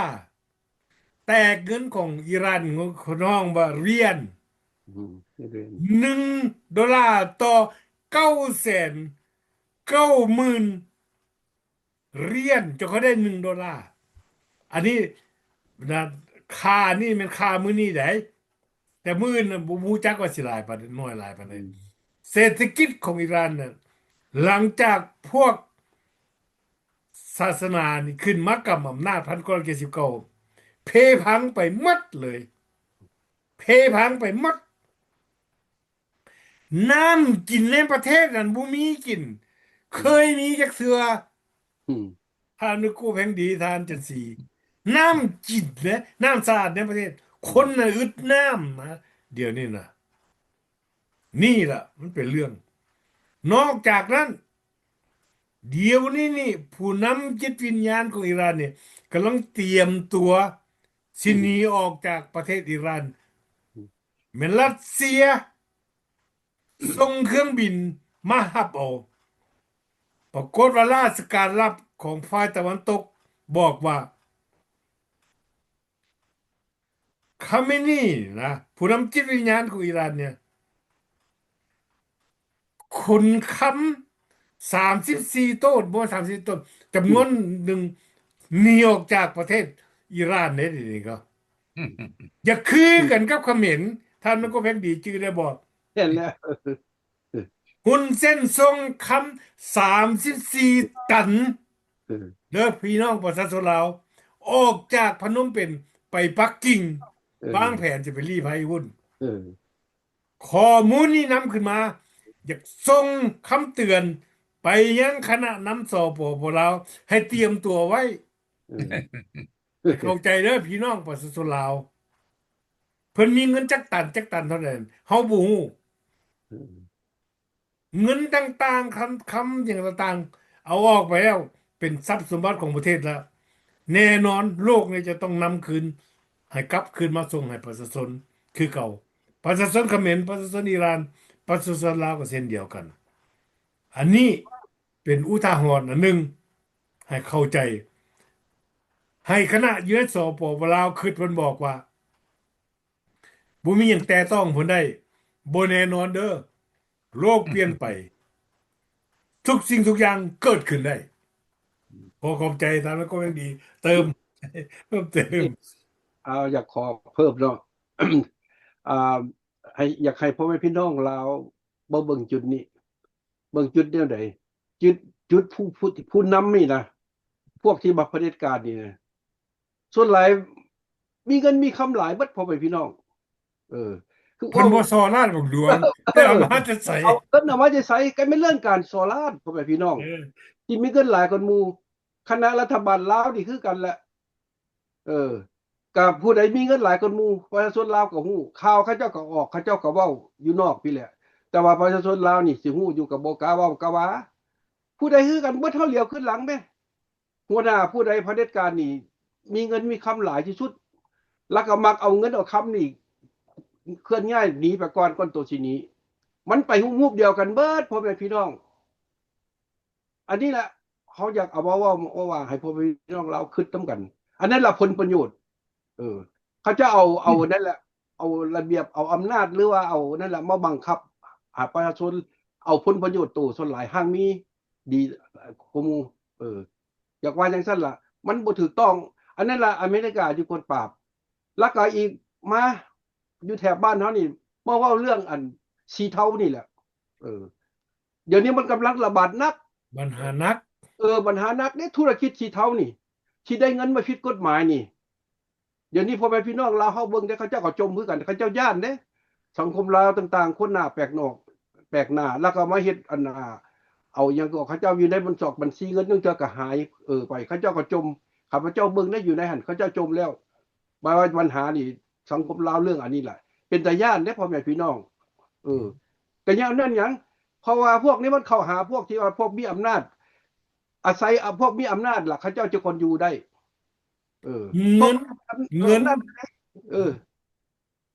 ແຕກເງິນຂອງອີຣານ ເຂົາຮ້ອງວ່າ Rial ໜຶ່ງໂດລາຕໍ່ເກົ້າແສນເກົ້າໝື່ນ Rial ເຈົ້າເຂົາໄດ້ໜຶ່ງໂດລາ. ອັນນີ້ນະ ຄ່ານີ້ແມ່ນຄ່າມື້ນີ້ໃດ ແຕ່ມື້ອື່ນນະບໍ່ຮູ້ຈັກວ່າຊິຫຼາຍປານ ນ້ອຍຫຼາຍປານໃດ. ເສດຖະກິດຂອງອີຣານນະ ຫຼັງຈາກພວກສາສະໜານີ້ຂຶ້ນມາກຳອຳນາດ ພັນເກົ້າຮ້ອຍເຈັດສິບເກົ້າ ເພພັງໄປໝົດເລີຍ ເພພັງໄປໝົດ. ນ້ຳກິນໃນປະເທດນັ້ນບໍ່ມີກິນ ເຄີຍມີຈັກເທື່ອ. ທ່ານນຶກກູ້ແພງດີ ທ່ານຈັນສີ ນ້ຳກິນເດ້ ນ້ຳສະອາດໃນປະເທດ ຄົນນະອຶດນ້ຳນະ ດຽວນີ້ນະ. ນີ້ລະມັນເປັນເລື່ອງ. ນອກຈາກນັ້ນ ດຽວນີ້ນີ້ ຜູ້ນຳຈິດວິນຍານຂອງອີຣານນີ້ ກຳລັງຕຽມຕົວຊິໜີອອກຈາກປະເທດອີຣານ ແມ່ນຣັດເຊຍ ສົ່ງເຄື່ອງບິນມາຮັບເອົາ. ປາກົດວ່າລາຊະການລັບຂອງຝ່າຍຕາເວັນຕົກບອກວ່າ ຄາເມນີນະ ຜູ້ນຳຈິດວິນຍານຂອງອີຣານນີ້ ຂົນຄຳສາມສິບສີ່ໂຕນ ບໍ່ວ່າສາມສິບໂຕນ ຈຳນວນໜຶ່ງ ໜີອອກຈາກປະເທດອີຣານເດ້ ດຽວນີ້ກໍ ຢ່າຄືກັນກັບຂະເໝນ ທ່ານມັນກໍແພງດີຈື່ໄດ້ບໍ່? ເຫັນແລ້ວ ຮຸນເຊັນສົ່ງຄຳສາມສິບສີ່ຕັນ ເອີ ເດີພີ່ນ້ອງປະຊາຊົນລາວ ອອກຈາກພະນົມເປັນໄປປັກກິ່ງ ເອີ ວາງແຜນຈະໄປລີ້ໄພຫຸ້ນ ເອີ ຂໍ້ມູນນີ້ນຳຂຶ້ນມາ ຢາກສົ່ງຄຳເຕືອນໄປຍັງຄະນະນຳ ສປປ ລາວ ໃຫ້ຕຽມຕົວໄວ້ ເອີ ເຂົ້າໃຈເດີພີ່ນ້ອງປະຊາຊົນລາວ ເພິ່ນມີເງິນຈັກຕັນ ຈັກຕັນເທົ່າໃດ ເຮົາບໍ່ຮູ້ ເອີ ເງິນຕ່າງໆ ຄຳ ຄຳຫຍັງຕ່າງໆ ເອົາອອກໄປແລ້ວ ເປັນຊັບສົມບັດຂອງປະເທດແລ້ວ ແນ່ນອນໂລກນີ້ຈະຕ້ອງນຳຄືນ ໃຫ້ກັບຄືນມາສົ່ງໃຫ້ປະຊາຊົນຄືເກົ່າ ປະຊາຊົນຂະເໝນ ປະຊາຊົນອີຣານ ປະຊາຊົນລາວກໍເຊັ່ນດຽວກັນ. ອັນນີ້ເປັນອຸທາຫອນອັນໜຶ່ງໃຫ້ເຂົ້າໃຈ ໃຫ້ຄະນະຢູ່ໃນ ສປປ ລາວ ຄິດເພິ່ນບອກວ່າ ບໍ່ມີຫຍັງແຕະຕ້ອງເພິ່ນໄດ້ ບໍ່ແນ່ນອນເດີ ໂລກປ່ຽນໄປ ທຸກສິ່ງທຸກຢ່າງເກີດຂຶ້ນໄດ້. ຂໍຂອບໃຈທ່ານ ແລ້ວກໍຍັງດີເຕີມ ເພີ່ມເຕີມ ເອົາ ຢາກຂໍເພີ່ມເນາະ ອ່າ ໃຫ້ ຢາກໃຫ້ພໍ່ແມ່ພີ່ນ້ອງລາວມາເບິ່ງຈຸດນີ້ ເບິ່ງຈຸດແນວໃດ? ຈຸດ ຈຸດຜູ້ ຜູ້ ຜູ້ນຳນີ້ນະ ພວກທີ່ມາຜະເດັດການນີ້ນະ ສ່ວນຫຼາຍມີເງິນມີຄຳຫຼາຍເບິດ ພໍ່ແມ່ພີ່ນ້ອງ ເອີ ຄືເພິ່ນບໍ່ສໍ້ລາດບັກຫຼວງ ເອີ ແຕ່ເອົາມາແຕ່ໃສ? ເອົາເງິນເອົາມາແຕ່ໃສ? ກໍແມ່ນເລື່ອງການສໍ້ລາດ ພໍ່ແມ່ພີ່ນ້ອງ ເອີ ທີ່ມີເງິນຫຼາຍກວ່າໝູ່. ຄະນະລັດຖະບານລາວນີ້ຄືກັນແຫຼະ ເອີ ກໍຜູ້ໃດມີເງິນຫຼາຍກວ່າໝູ່ ປະຊາຊົນລາວກໍຮູ້ ຂ່າວເຂົາເຈົ້າກໍອອກ ເຂົາເຈົ້າກໍເວົ້າຢູ່ນອກພີ້ແຫຼະ ແຕ່ວ່າປະຊາຊົນລາວນີ້ຊິຮູ້ຢູ່ກໍບໍ່ກ້າເວົ້າກ້າວ່າ. ຜູ້ໃດຄືກັນເບິດ ເຮົາຫຼຽວຄືນຫຼັງເດ້ ຫົວໜ້າຜູ້ໃດຜະເດັດການນີ້ ມີເງິນມີຄຳຫຼາຍທີ່ສຸດ ແລ້ວກໍມັກເອົາເງິນເອົາຄຳນີ້ເຄື່ອນຍ້າຍໜີໄປກ່ອນ ກ່ອນໂຕຊິໜີ ມັນໄປຮູບໆດຽວກັນເບິດ ພໍ່ແມ່ພີ່ນ້ອງ. ອັນນີ້ລະ ເຮົາຢາກເອົາມາເວົ້າ ມາເວົ້າວ່າໃຫ້ພໍ່ແມ່ພີ່ນ້ອງລາວຄິດນຳກັນ ອັນນັ້ນລະຜົນປະໂຫຍດ ເອີ ເຂົາຈະເອົາ ເອົານັ້ນລະ ເອົາລະບຽບ ເອົາອຳນາດ ຫຼືວ່າເອົານັ້ນລະມາບັງຄັບໃຫ້ປະຊາຊົນ ເອົາຜົນປະໂຫຍດໂຕສ່ວນຫຼາຍ ຮັ່ງມີດີກວ່າໝູ່ ເອີ ຢາກວ່າຈັ່ງຊັ້ນລະ ມັນບໍ່ຖືກຕ້ອງ. ອັນນັ້ນລະອາເມລິກາຢູ່ຄວນປາບ ແລ້ວກໍອີກມາຢູ່ແຖບບ້ານເຮົານີ້ ມາເວົ້າເລື່ອງອັນສີເທົານີ້ແຫຼະ ເອີ ດຽວນີ້ມັນກຳລັງລະບາດໜັກ ບັນຫາໜັກ ເອີ ບັນຫາໜັກເດ້ ທຸລະກິດສີເທົານີ້ ທີ່ໄດ້ເງິນມາຜິດກົດໝາຍນີ້ ດຽວນີ້ພໍ່ແມ່ພີ່ນ້ອງລາວເຮົາເບິ່ງເດ້ ເຂົາເຈົ້າກໍຈົ່ມຄືກັນ ເຂົາເຈົ້າຢ້ານເດ້ ສັງຄົມລາວຕ່າງໆ ຄົນໜ້າແປກນອກ ແປກໜ້າ ແລ້ວກໍມາເຮັດອັນນ່າ ເອົາຫຍັງກໍເຂົາເຈົ້າຢູ່ໃນບັນ ຊອກບັນຊີເງິນ ລາງເທື່ອກໍຫາຍ ເອີ ໄປ ເຂົາເຈົ້າກໍຈົ່ມ ຂ້າພະເຈົ້າເບິ່ງໄດ້ຢູ່ໃນຫັ້ນ ເຂົາເຈົ້າຈົ່ມແລ້ວ ວ່າ ວ່າບັນຫານີ້ ສັງຄົມລາວເລື່ອງອັນນີ້ລະ ເປັນຕາຢ້ານເດ້ພໍ່ແມ່ພີ່ນ້ອງ ເອີ ກໍຍ້ອນນັ້ນຫຍັງ ເພາະວ່າພວກນີ້ມັນເຂົ້າຫາພວກທີ່ວ່າພວກມີອຳນາດ ອາໄສ ອາ ພວກມີອຳນາດລະ ເຂົາເຈົ້າຈຶ່ງຄົນຢູ່ໄດ້ ເອີ ເງິນ ພວກ ເອີ ເງິນ ນັ້ນ ເອີ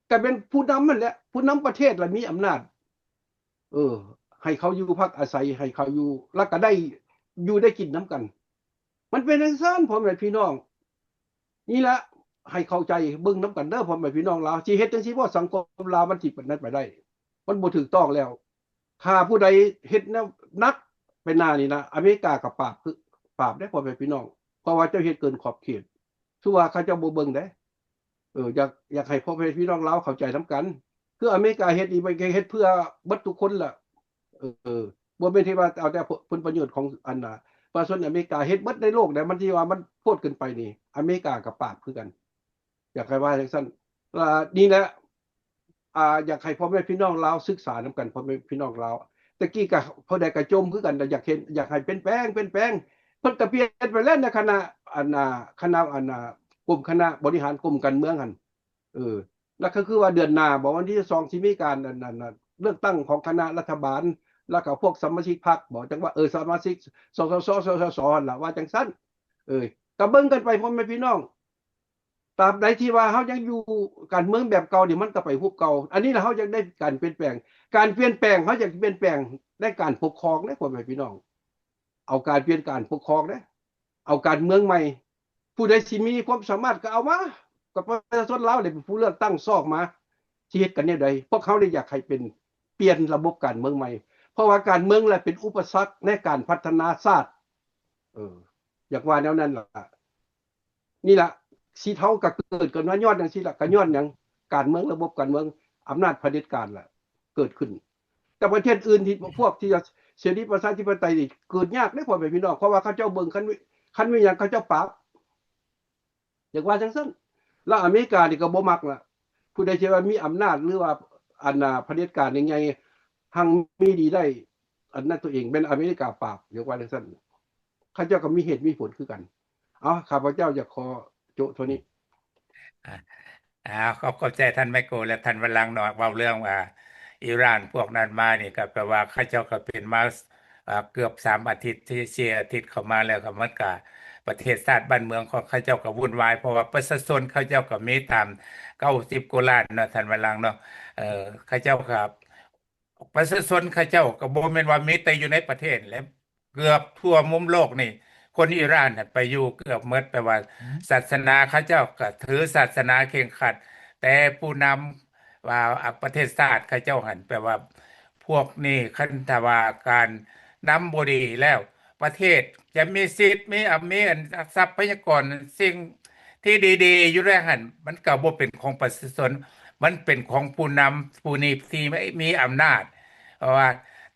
ກໍແມ່ນຜູ້ນຳຫັ້ນແຫຼະ ຜູ້ນຳປະເທດລະມີອຳນາດ ເອີ ໃຫ້ເຂົາຢູ່ພັກອາໄສ ໃຫ້ເຂົາຢູ່ ລະກໍໄດ້ຢູ່ໄດ້ກິນນຳກັນ ມັນເປັນຈັ່ງຊັ້ນ ພໍ່ແມ່ພີ່ນ້ອງ ນີ້ລະ ໃຫ້ເຂົ້າໃຈເບິ່ງນຳກັນເດີ ພໍ່ແມ່ພີ່ນ້ອງລາວ ຊິເຮັດຈັ່ງຊີ້ບໍ່ ສັງຄົມລາວມັນຊິໄປໄດ້ ມັນບໍ່ຖືກຕ້ອງແລ້ວ ຖ້າຜູ້ໃດເຮັດແນວໜັກໄປໜ້ານີ້ນະ ອາເມລິກາກໍປາບ ປາບເດ້ພໍ່ແມ່ພີ່ນ້ອງ ເພາະວ່າເຈົ້າເຮັດເກີນຂອບເຂດ ຖືວ່າເຂົາເຈົ້າບໍ່ເບິ່ງເດ້ ເອີ ຢາກ ຢາກໃຫ້ພໍ່ແມ່ພີ່ນ້ອງລາວເຂົ້າໃຈນຳກັນ ຄືອາເມລິກາເຮັດນີ້ ມັນກໍເຮັດເພື່ອເບິດທຸກຄົນລະ ເອີ ບໍ່ແມ່ນທີ່ວ່າເອົາແຕ່ຜົນປະໂຫຍດຂອງອັນນ່າ ປະຊາຊົນອາເມລິກາ ເຮັດເບິດໃນໂລກໃດ ມັນທີ່ວ່າມັນໂພດເກີນໄປນີ້ ອາເມລິກາກໍປາບຄືກັນ ຢາກໃຫ້ວ່າຈັ່ງຊັ້ນ ລະນີ້ແຫຼະ ອ່າ ຢາກໃຫ້ພໍ່ແມ່ພີ່ນ້ອງລາວສຶກສານຳກັນ ພໍ່ແມ່ພີ່ນ້ອງລາວ ແຕ່ກີ້ກະຜູ້ໃດກະຈົ່ມຄືກັນ ຢາກເຫັນ ຢາກໃຫ້ປ່ຽນແປງ ປ່ຽນແປງ ເພິ່ນກະປ່ຽນໄປແລ້ວໃນຄະນະ ອັນນ່າ ຄະນະ ອັນນ່າ ກົມຄະນະບໍລິຫານກົມການເມືອງຫັ້ນ ເອີ ລະກະຄືວ່າເດືອນໜ້າບໍ ວັນທີຊາວສອງ ຊິມີການ ອັນ ອັນ ເລືອກຕັ້ງຂອງຄະນະລັດຖະບານ ລະກະພວກສະມາຊິກພັກບໍ ຈັ່ງວ່າ ເອີ ສະມາຊິກ ສສຊ ສສຊ ຫັ້ນລະ ວ່າຈັ່ງຊັ້ນ ເອີ ກະເບິ່ງກັນໄປ ພໍ່ແມ່ພີ່ນ້ອງ ຕາບໃດທີ່ວ່າເຮົາຍັງຢູ່ການເມືອງແບບເກົ່ານີ້ ມັນກໍໄປຮູບເກົ່າ ອັນນີ້ລະເຮົາຢາກໄດ້ການປ່ຽນແປງ ການປ່ຽນແປງ ເຮົາຢາກປ່ຽນແປງໃນການປົກຄອງເດ້ ພໍ່ແມ່ພີ່ນ້ອງ ເອົາການປ່ຽນການປົກຄອງເດ້ ເອົາການເມືອງໃໝ່ ຜູ້ໃດຊິມີຄວາມສາມາດກໍເອົາມາ ກໍປະຊາຊົນລາວເດ້ເປັນຜູ້ເລືອກຕັ້ງຊອກມາ ຊິເຮັດກັນແນວໃດ ພວກເຮົາເດ້ຢາກໃຫ້ເປັນ ປ່ຽນລະບົບການເມືອງໃໝ່ ເພາະວ່າການເມືອງລະເປັນອຸປະສັກໃນການພັດທະນາຊາດ ເອີ ຢາກວ່າແນວນັ້ນລະ ນີ້ລະ ສີເທົາກະເກີດຂຶ້ນມາຍ້ອນຫຍັງຊີ້ລະ ກະຍ້ອນຫຍັງ ການເມືອງ ລະບົບການເມືອງ ອຳນາດຜະເດັດການລະເກີດຂຶ້ນ ແຕ່ປະເທດອື່ນທີ່ພວກທີ່ເສລີປະຊາທິປະໄຕນີ້ເກີດຍາກເດ້ພໍ່ແມ່ພີ່ນ້ອງ ເພາະວ່າເຂົາເຈົ້າເບິ່ງ ຄັນມີ ຄັນມີຫຍັງເຂົາເຈົ້າປາບ ຢາກວ່າຈັ່ງຊັ້ນ ລະອາເມລິການີ້ກໍບໍ່ມັກລະ ຜູ້ໃດທີ່ວ່າມີອຳນາດ ຫຼືວ່າອັນນ່າຜະເດັດການໃຫຍ່ໆ ຮັ່ງມີດີໄດ້ ອັນນັ້ນຕົວເອງແມ່ນອາເມລິກາປາບ ຢາກວ່າຈັ່ງຊັ້ນ ເຂົາເຈົ້າກໍມີເຫດມີຜົນຄືກັນ ເອົາ ຂ້າພະເຈົ້າຢາກຂໍໂຈະເທົ່ານີ້. ອາ ຂອບ ຂອບໃຈທ່ານໄມໂກ ແລະ ທ່ານວະລັງເນາະ ເວົ້າເລື່ອງວ່າອີຣານພວກນັ້ນມານີ້ ກໍແປວ່າເຂົາເຈົ້າກໍເປັນມາ ອາ ເກືອບສາມອາທິດ ສີ່ ສີ່ອາທິດເຂົ້າມາແລ້ວ ກໍມັນກະ ປະເທດຊາດບ້ານເມືອງຂອງເຂົາເຈົ້າກໍວຸ່ນວາຍ ເພາະວ່າປະຊາຊົນເຂົາເຈົ້າກໍມີຕາມເກົ້າສິບກວ່າລ້ານເນາະ ທ່ານວະລັງເນາະ ເອີ ເຂົາເຈົ້າກໍ ປະຊາຊົນເຂົາເຈົ້າກໍບໍ່ແມ່ນວ່າມີແຕ່ຢູ່ໃນປະເທດແຫຼະ ເກືອບທົ່ວມຸມໂລກນີ້ ຄົນອີຣານຫັ້ນໄປຢູ່ເກືອບໝົດ ແປວ່າ ອືມ ສາສະໜາເຂົາເຈົ້າກໍຖືສາສະໜາເຄັ່ງຄັດ ແຕ່ຜູ້ນຳ ວ່າ ອາ ປະເທດຊາດເຂົາເຈົ້າຫັ້ນ ແປວ່າ ພວກນີ້ຄັນຖ້າວ່າການນຳບໍ່ດີແລ້ວ ປະເທດຈະມີສິດ ມີ ອາ ມີອັນຊັບພະຍາກອນ ສິ່ງທີ່ດີໆຢູ່ແລ້ວຫັ້ນ ມັນກໍບໍ່ເປັນຂອງປະຊາຊົນ ມັນເປັນຂອງຜູ້ນຳຜູ້ນີ້ທີ່ມີອຳນາດ ເພາະວ່າ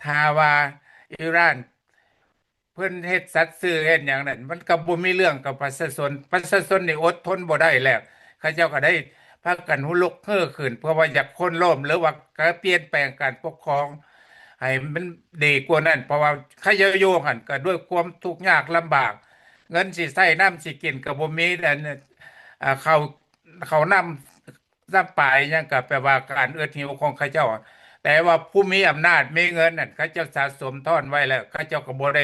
ຖ້າວ່າອີຣານ ເພິ່ນເຮັດສັດຊື່ເຮັດຫຍັງນັ້ນ ມັນກໍບໍ່ມີເລື່ອງກັບປະຊາຊົນ ປະຊາຊົນນີ້ອົດທົນບໍ່ໄດ້ແລ້ວ ເຂົາເຈົ້າກໍໄດ້ພາກັນລຸກຮືຂຶ້ນ ເພື່ອວ່າຢາກໂຄ່ນລົ້ມ ຫຼືວ່າການປ່ຽນແປງການປົກຄອງໃຫ້ມັນດີກວ່ານັ້ນ ເພາະວ່າເຂົາເຈົ້າຢູ່ຫັ້ນກໍດ້ວຍຄວາມທຸກຍາກລຳບາກ ເງິນຊິໃຊ້ ນ້ຳຊິກິນກໍບໍ່ມີ ອັນ ອາ ເຂົ້າ ເຂົ້ານ້ຳ ນ້ຳປາອີ່ຫຍັງ ກໍແປວ່າການອຶດຫິວຂອງເຂົາເຈົ້າ ແຕ່ວ່າຜູ້ມີອຳນາດມີເງິນນັ້ນ ເຂົາເຈົ້າສະສົມທ້ອນໄວ້ແລ້ວ ເຂົາເຈົ້າກໍບໍ່ໄດ້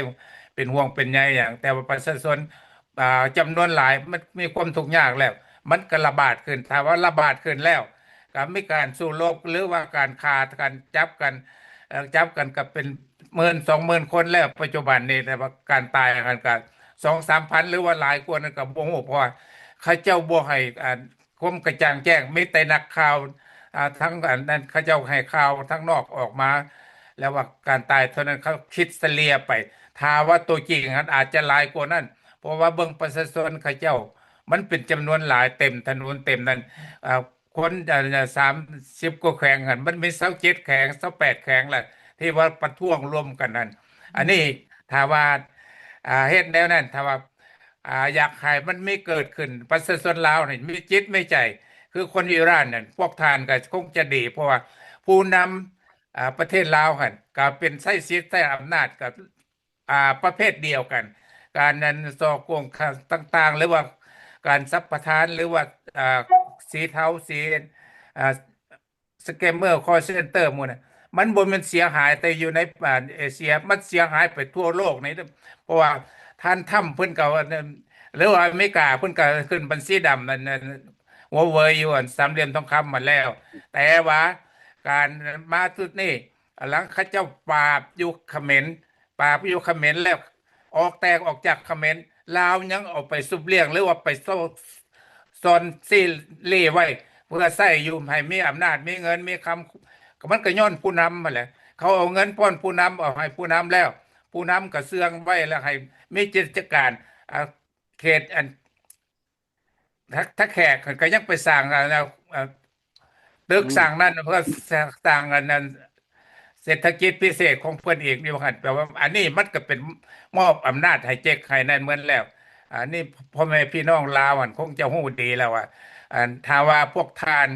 ເປັນຫ່ວງເປັນໃຍຫຍັງ ແຕ່ວ່າປະຊາຊົນ ອ່າ ຈຳນວນຫຼາຍ ມັນມີຄວາມທຸກຍາກແລ້ວ ມັນກໍລະບາດຂຶ້ນ ຖ້າວ່າລະບາດຂຶ້ນແລ້ວ ກໍມີການສູ້ລົບ ຫຼືວ່າການຂ້າກັນ ຈັບກັນ ເອີ ຈັບກັນກໍເປັນໝື່ນສອງໝື່ນຄົນແລ້ວ ປັດຈຸບັນນີ້ ແຕ່ວ່າການຕາຍຫັ້ນກໍສອງສາມພັນ ຫຼືວ່າຫຼາຍກວ່ານັ້ນກໍບໍ່ຮູ້ ເພາະວ່າເຂົາເຈົ້າບໍ່ໃຫ້ ອ່າ ຄວາມກະຈ່າງແຈ້ງ ມີແຕ່ນັກຂ່າວ ອ່າ ທາງອັນນັ້ນເຂົາເຈົ້າໃຫ້ຂ່າວທາງນອກອອກມາ ແລ້ວວ່າການຕາຍເທົ່ານັ້ນ ເຂົາຄິດສະເລ່ຍໄປ ຖ້າວ່າຕົວຈິງຫັ້ນອາດຈະຫຼາຍກວ່ານັ້ນ ເພາະວ່າເບິ່ງປະຊາຊົນເຂົາເຈົ້າ ມັນເປັນຈຳນວນຫຼາຍ ເຕັມຖະໜົນເຕັມນັ້ນ ອ່າ ຄົນ ອ່າ ສາມສິບກວ່າແຂວງຫັ້ນ ມັນມີຊາວເຈັດແຂວງ ຊາວແປດແຂວງລະ ທີ່ວ່າປະທ້ວງລວມກັນຫັ້ນ ອັນນີ້ຖ້າວ່າ ອ່າ ເຮັດແນວນັ້ນ ຖ້າວ່າ ອ່າ ຢາກໃຫ້ມັນມີເກີດຂຶ້ນ ປະຊາຊົນລາວນີ້ມີຈິດມີໃຈ ຄືຄົນອີຣານນັ້ນ ພວກທ່ານກໍຄົງຈະດີ ເພາະວ່າຜູ້ນຳ ອ່າ ປະເທດລາວຫັ້ນກໍເປັນໃຊ້ສິດໃຊ້ອຳນາດກັບ ອ່າ ປະເພດດຽວກັນ ການນັ້ນສໍ້ໂກງຕ່າງໆ ຫຼືວ່າການສຳປະທານ ຫຼືວ່າ ອ່າ ສີເທົາ ສີ ອ່າ ສະແກມເມີ ຄໍເຊັນເຕີ ໝູ່ນັ້ນ ມັນບໍ່ແມ່ນເສຍຫາຍແຕ່ຢູ່ໃນ ອ່າ ເອເຊຍ ມັນເສຍຫາຍໄປທົ່ວໂລກນີ້ ເພາະວ່າທ່ານທຳເພິ່ນກໍ ຫຼືວ່າອາເມລິກາເພິ່ນກໍຂຶ້ນບັນຊີດຳນັ້ນ ຫົວເຫວີຍຢູ່ອັນສາມຫຼ່ຽມທອງຄຳມາແລ້ວ ແຕ່ວ່າການມາຈຸດນີ້ ຫຼັງເຂົາເຈົ້າປາບຢູ່ຂະເໝນ ປາບຢູ່ຂະເໝນແລ້ວ ອອກແຕກອອກຈາກຂະເໝນ ລາວຍັງເອົາໄປຊຸບລ້ຽງ ຫຼືວ່າໄປ ສ- ຊ່ອນຊີເລ່ໄວ້ ເພື່ອໃຊ້ຢູ່ໃຫ້ມີອຳນາດ ມີເງິນ ມີຄຳ ກໍມັນກໍຍ້ອນຜູ້ນຳຫັ້ນແຫຼະ ເຂົາເອົາເງິນປ້ອນຜູ້ນຳ ເອົາໃຫ້ຜູ້ນຳແລ້ວ ຜູ້ນຳກໍເຊື່ອງໄວ້ແລ້ວ ໃຫ້ມີກິດຈະການ ອ່າ ເຂດອັນ ຖ້າ ຖ້າແຂກກໍຍັງໄປສ້າງອັນນັ້ນ ເອີ ຕຶກ ອືມ ສ້າງນັ້ນ ເພື່ອ ສ- ສ້າງອັນນັ້ນ ເສດຖະກິດພິເສດຂອງເພິ່ນອີກຢູ່ຫັ້ນ ແປວ່າອັນນີ້ມັນກໍເປັນມອບອຳນາດໃຫ້ເຈັກໃຫ້ນັ້ນໝົດແລ້ວ ອັນນີ້ພໍ່ແມ່ພີ່ນ້ອງລາວຫັ້ນຄົງຈະຮູ້ດີແລ້ວວ່າ ອັນ ຖ້າວ່າພວກທ່ານ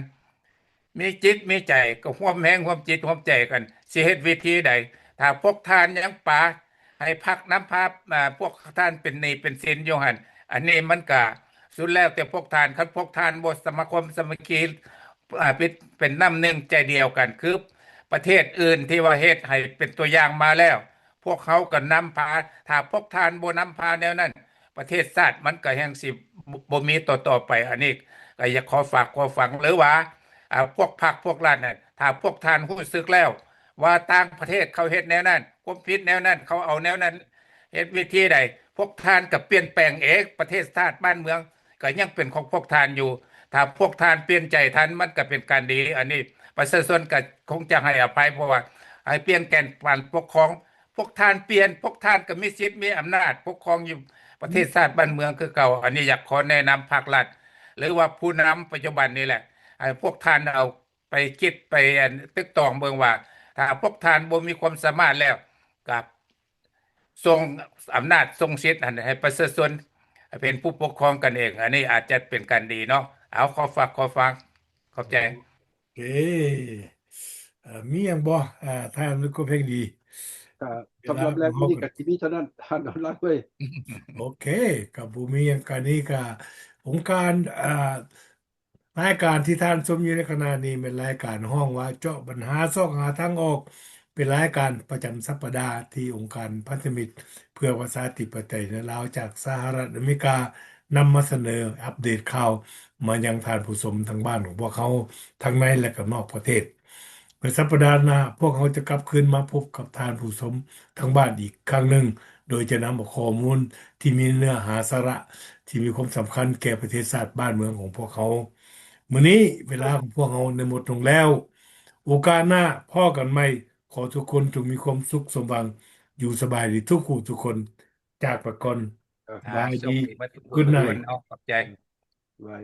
ມີຈິດມີໃຈ ກໍຮ່ວມແຮງຮ່ວມຈິດຮ່ວມໃຈກັນ ຊິເຮັດວິທີໃດ ຖ້າພວກທ່ານຍັງປະໃຫ້ພັກນຳພາ ອ່າ ພວກທ່ານເປັນໜີ້ເປັນສິນຢູ່ຫັ້ນ ອັນນີ້ມັນກະສຸດແລ້ວແຕ່ພວກທ່ານ ຄັນພວກທ່ານບໍ່ສະມາຄົມສາມັກຄີ ອ່າ ເປັນ ເປັນນ້ຳໜຶ່ງໃຈດຽວກັນ ຄືປະເທດອື່ນທີ່ວ່າເຮັດໃຫ້ເປັນຕົວຢ່າງມາແລ້ວ ພວກເຮົາກໍນຳພາ ຖ້າພວກທ່ານບໍ່ນຳພາແນວນັ້ນ ປະເທດຊາດມັນກໍແຮ່ງຊິບໍ່ ບໍ່ມີຕໍ່ໆໄປ ອັນນີ້ກໍຢາກຂໍຝາກຂໍຝັງ ຫຼືວ່າ ອ່າ ພວກພັກພວກລັດນັ້ນ ຖ້າພວກທ່ານຮູ້ສຶກແລ້ວວ່າຕ່າງປະເທດເຂົາເຮັດແນວນັ້ນ ຄວາມຜິດແນວນັ້ນ ເຂົາເອົາແນວນັ້ນ ເຮັດວິທີໃດ ພວກທ່ານກໍປ່ຽນແປງເອງ ປະເທດຊາດບ້ານເມືອງກໍຍັງເປັນຂອງພວກທ່ານຢູ່ ຖ້າພວກທ່ານປ່ຽນໃຈທັນ ມັນກໍເປັນການດີ ອັນນີ້ປະຊາຊົນກໍຄົງຈະໃຫ້ອະໄພ ເພາະວ່າໃຫ້ປ່ຽນແປງການປົກຄອງ ພວກທ່ານປ່ຽນ ພວກທ່ານກໍມີສິດມີອຳນາດປົກຄອງຢູ່ປະເທດຊາດບ້ານເມືອງຄືເກົ່າ ອັນນີ້ຢາກຂໍແນະນຳພັກລັດ ຫຼືວ່າຜູ້ນຳປັດຈຸບັນນີ້ແຫຼະ ໃຫ້ພວກທ່ານເອົາໄປຄິດໄປ ອັນ ຕຶກຕອງເບິ່ງວ່າ ຖ້າພວກທ່ານບໍ່ມີຄວາມສາມາດແລ້ວ ກໍສົ່ງອຳນາດ ສົ່ງສິດໃຫ້ປະຊາຊົນເປັນຜູ້ປົກຄອງກັນເອງ ອັນນີ້ອາດຈະເປັນການດີເນາະ ເອົາ ຂໍຝາກ ຂໍຟັງ ຂອບໃຈ. ໂອເຄ ເອີ ມີຫຍັງບໍ່ ອາ ທ່ານ ກໍເພງດີ? ກໍສຳລັບແລງນີ້ກໍຊິມີເທົ່ານັ້ນ ທ່ານ ອອນລານເວີຍ. ໂອເຄ ກໍບໍ່ມີຫຍັງ ການນີ້ກໍອົງການ ອາ ລາຍການທີ່ທ່ານຊົມຢູ່ໃນຂະນະນີ້ແມ່ນລາຍການຮ້ອງວ່າເຈາະບັນຫາຊອກຫາທາງອອກ ເປັນລາຍການປະຈຳສັບປະດາທີ່ອົງການພັນທະມິດເພື່ອປະຊາທິປະໄຕໃນລາວຈາກສະຫະລັດອາເມລິກາ ນຳມາສະເໜີອັບເດດຂ່າວມາຍັງທ່ານຜູ້ຊົມທາງບ້ານຂອງພວກເຮົາ ທັງໃນ ແລະ ກໍນອກປະເທດ. ໃນສັບປະດາໜ້າ ພວກເຮົາຈະກັບຄືນມາພົບກັບທ່ານຜູ້ຊົມທາງບ້ານອີກຄັ້ງໜຶ່ງ ໂດຍຈະນຳເອົາຂໍ້ມູນທີ່ມີເນື້ອຫາສາລະທີ່ມີຄວາມສຳຄັນແກ່ປະເທດຊາດບ້ານເມືອງຂອງພວກເຮົາ. ມື້ນີ້ເວລາຂອງພວກເຮົາໄດ້ໝົດລົງແລ້ວ. ໂອກາດໜ້າພໍ້ກັນໃໝ່. ຂໍທຸກຄົນຈົ່ງມີຄວາມສຸກສົມຫວັງ, ຢູ່ສະບາຍດີທຸກຜູ້ທຸກຄົນ. ຈາກໄປກ່ອນ. ເອີ ບາຍດີ. ໂຊກດີເບິດທຸກຄົນເນາະ. ຂອບໃຈ. ບາຍ.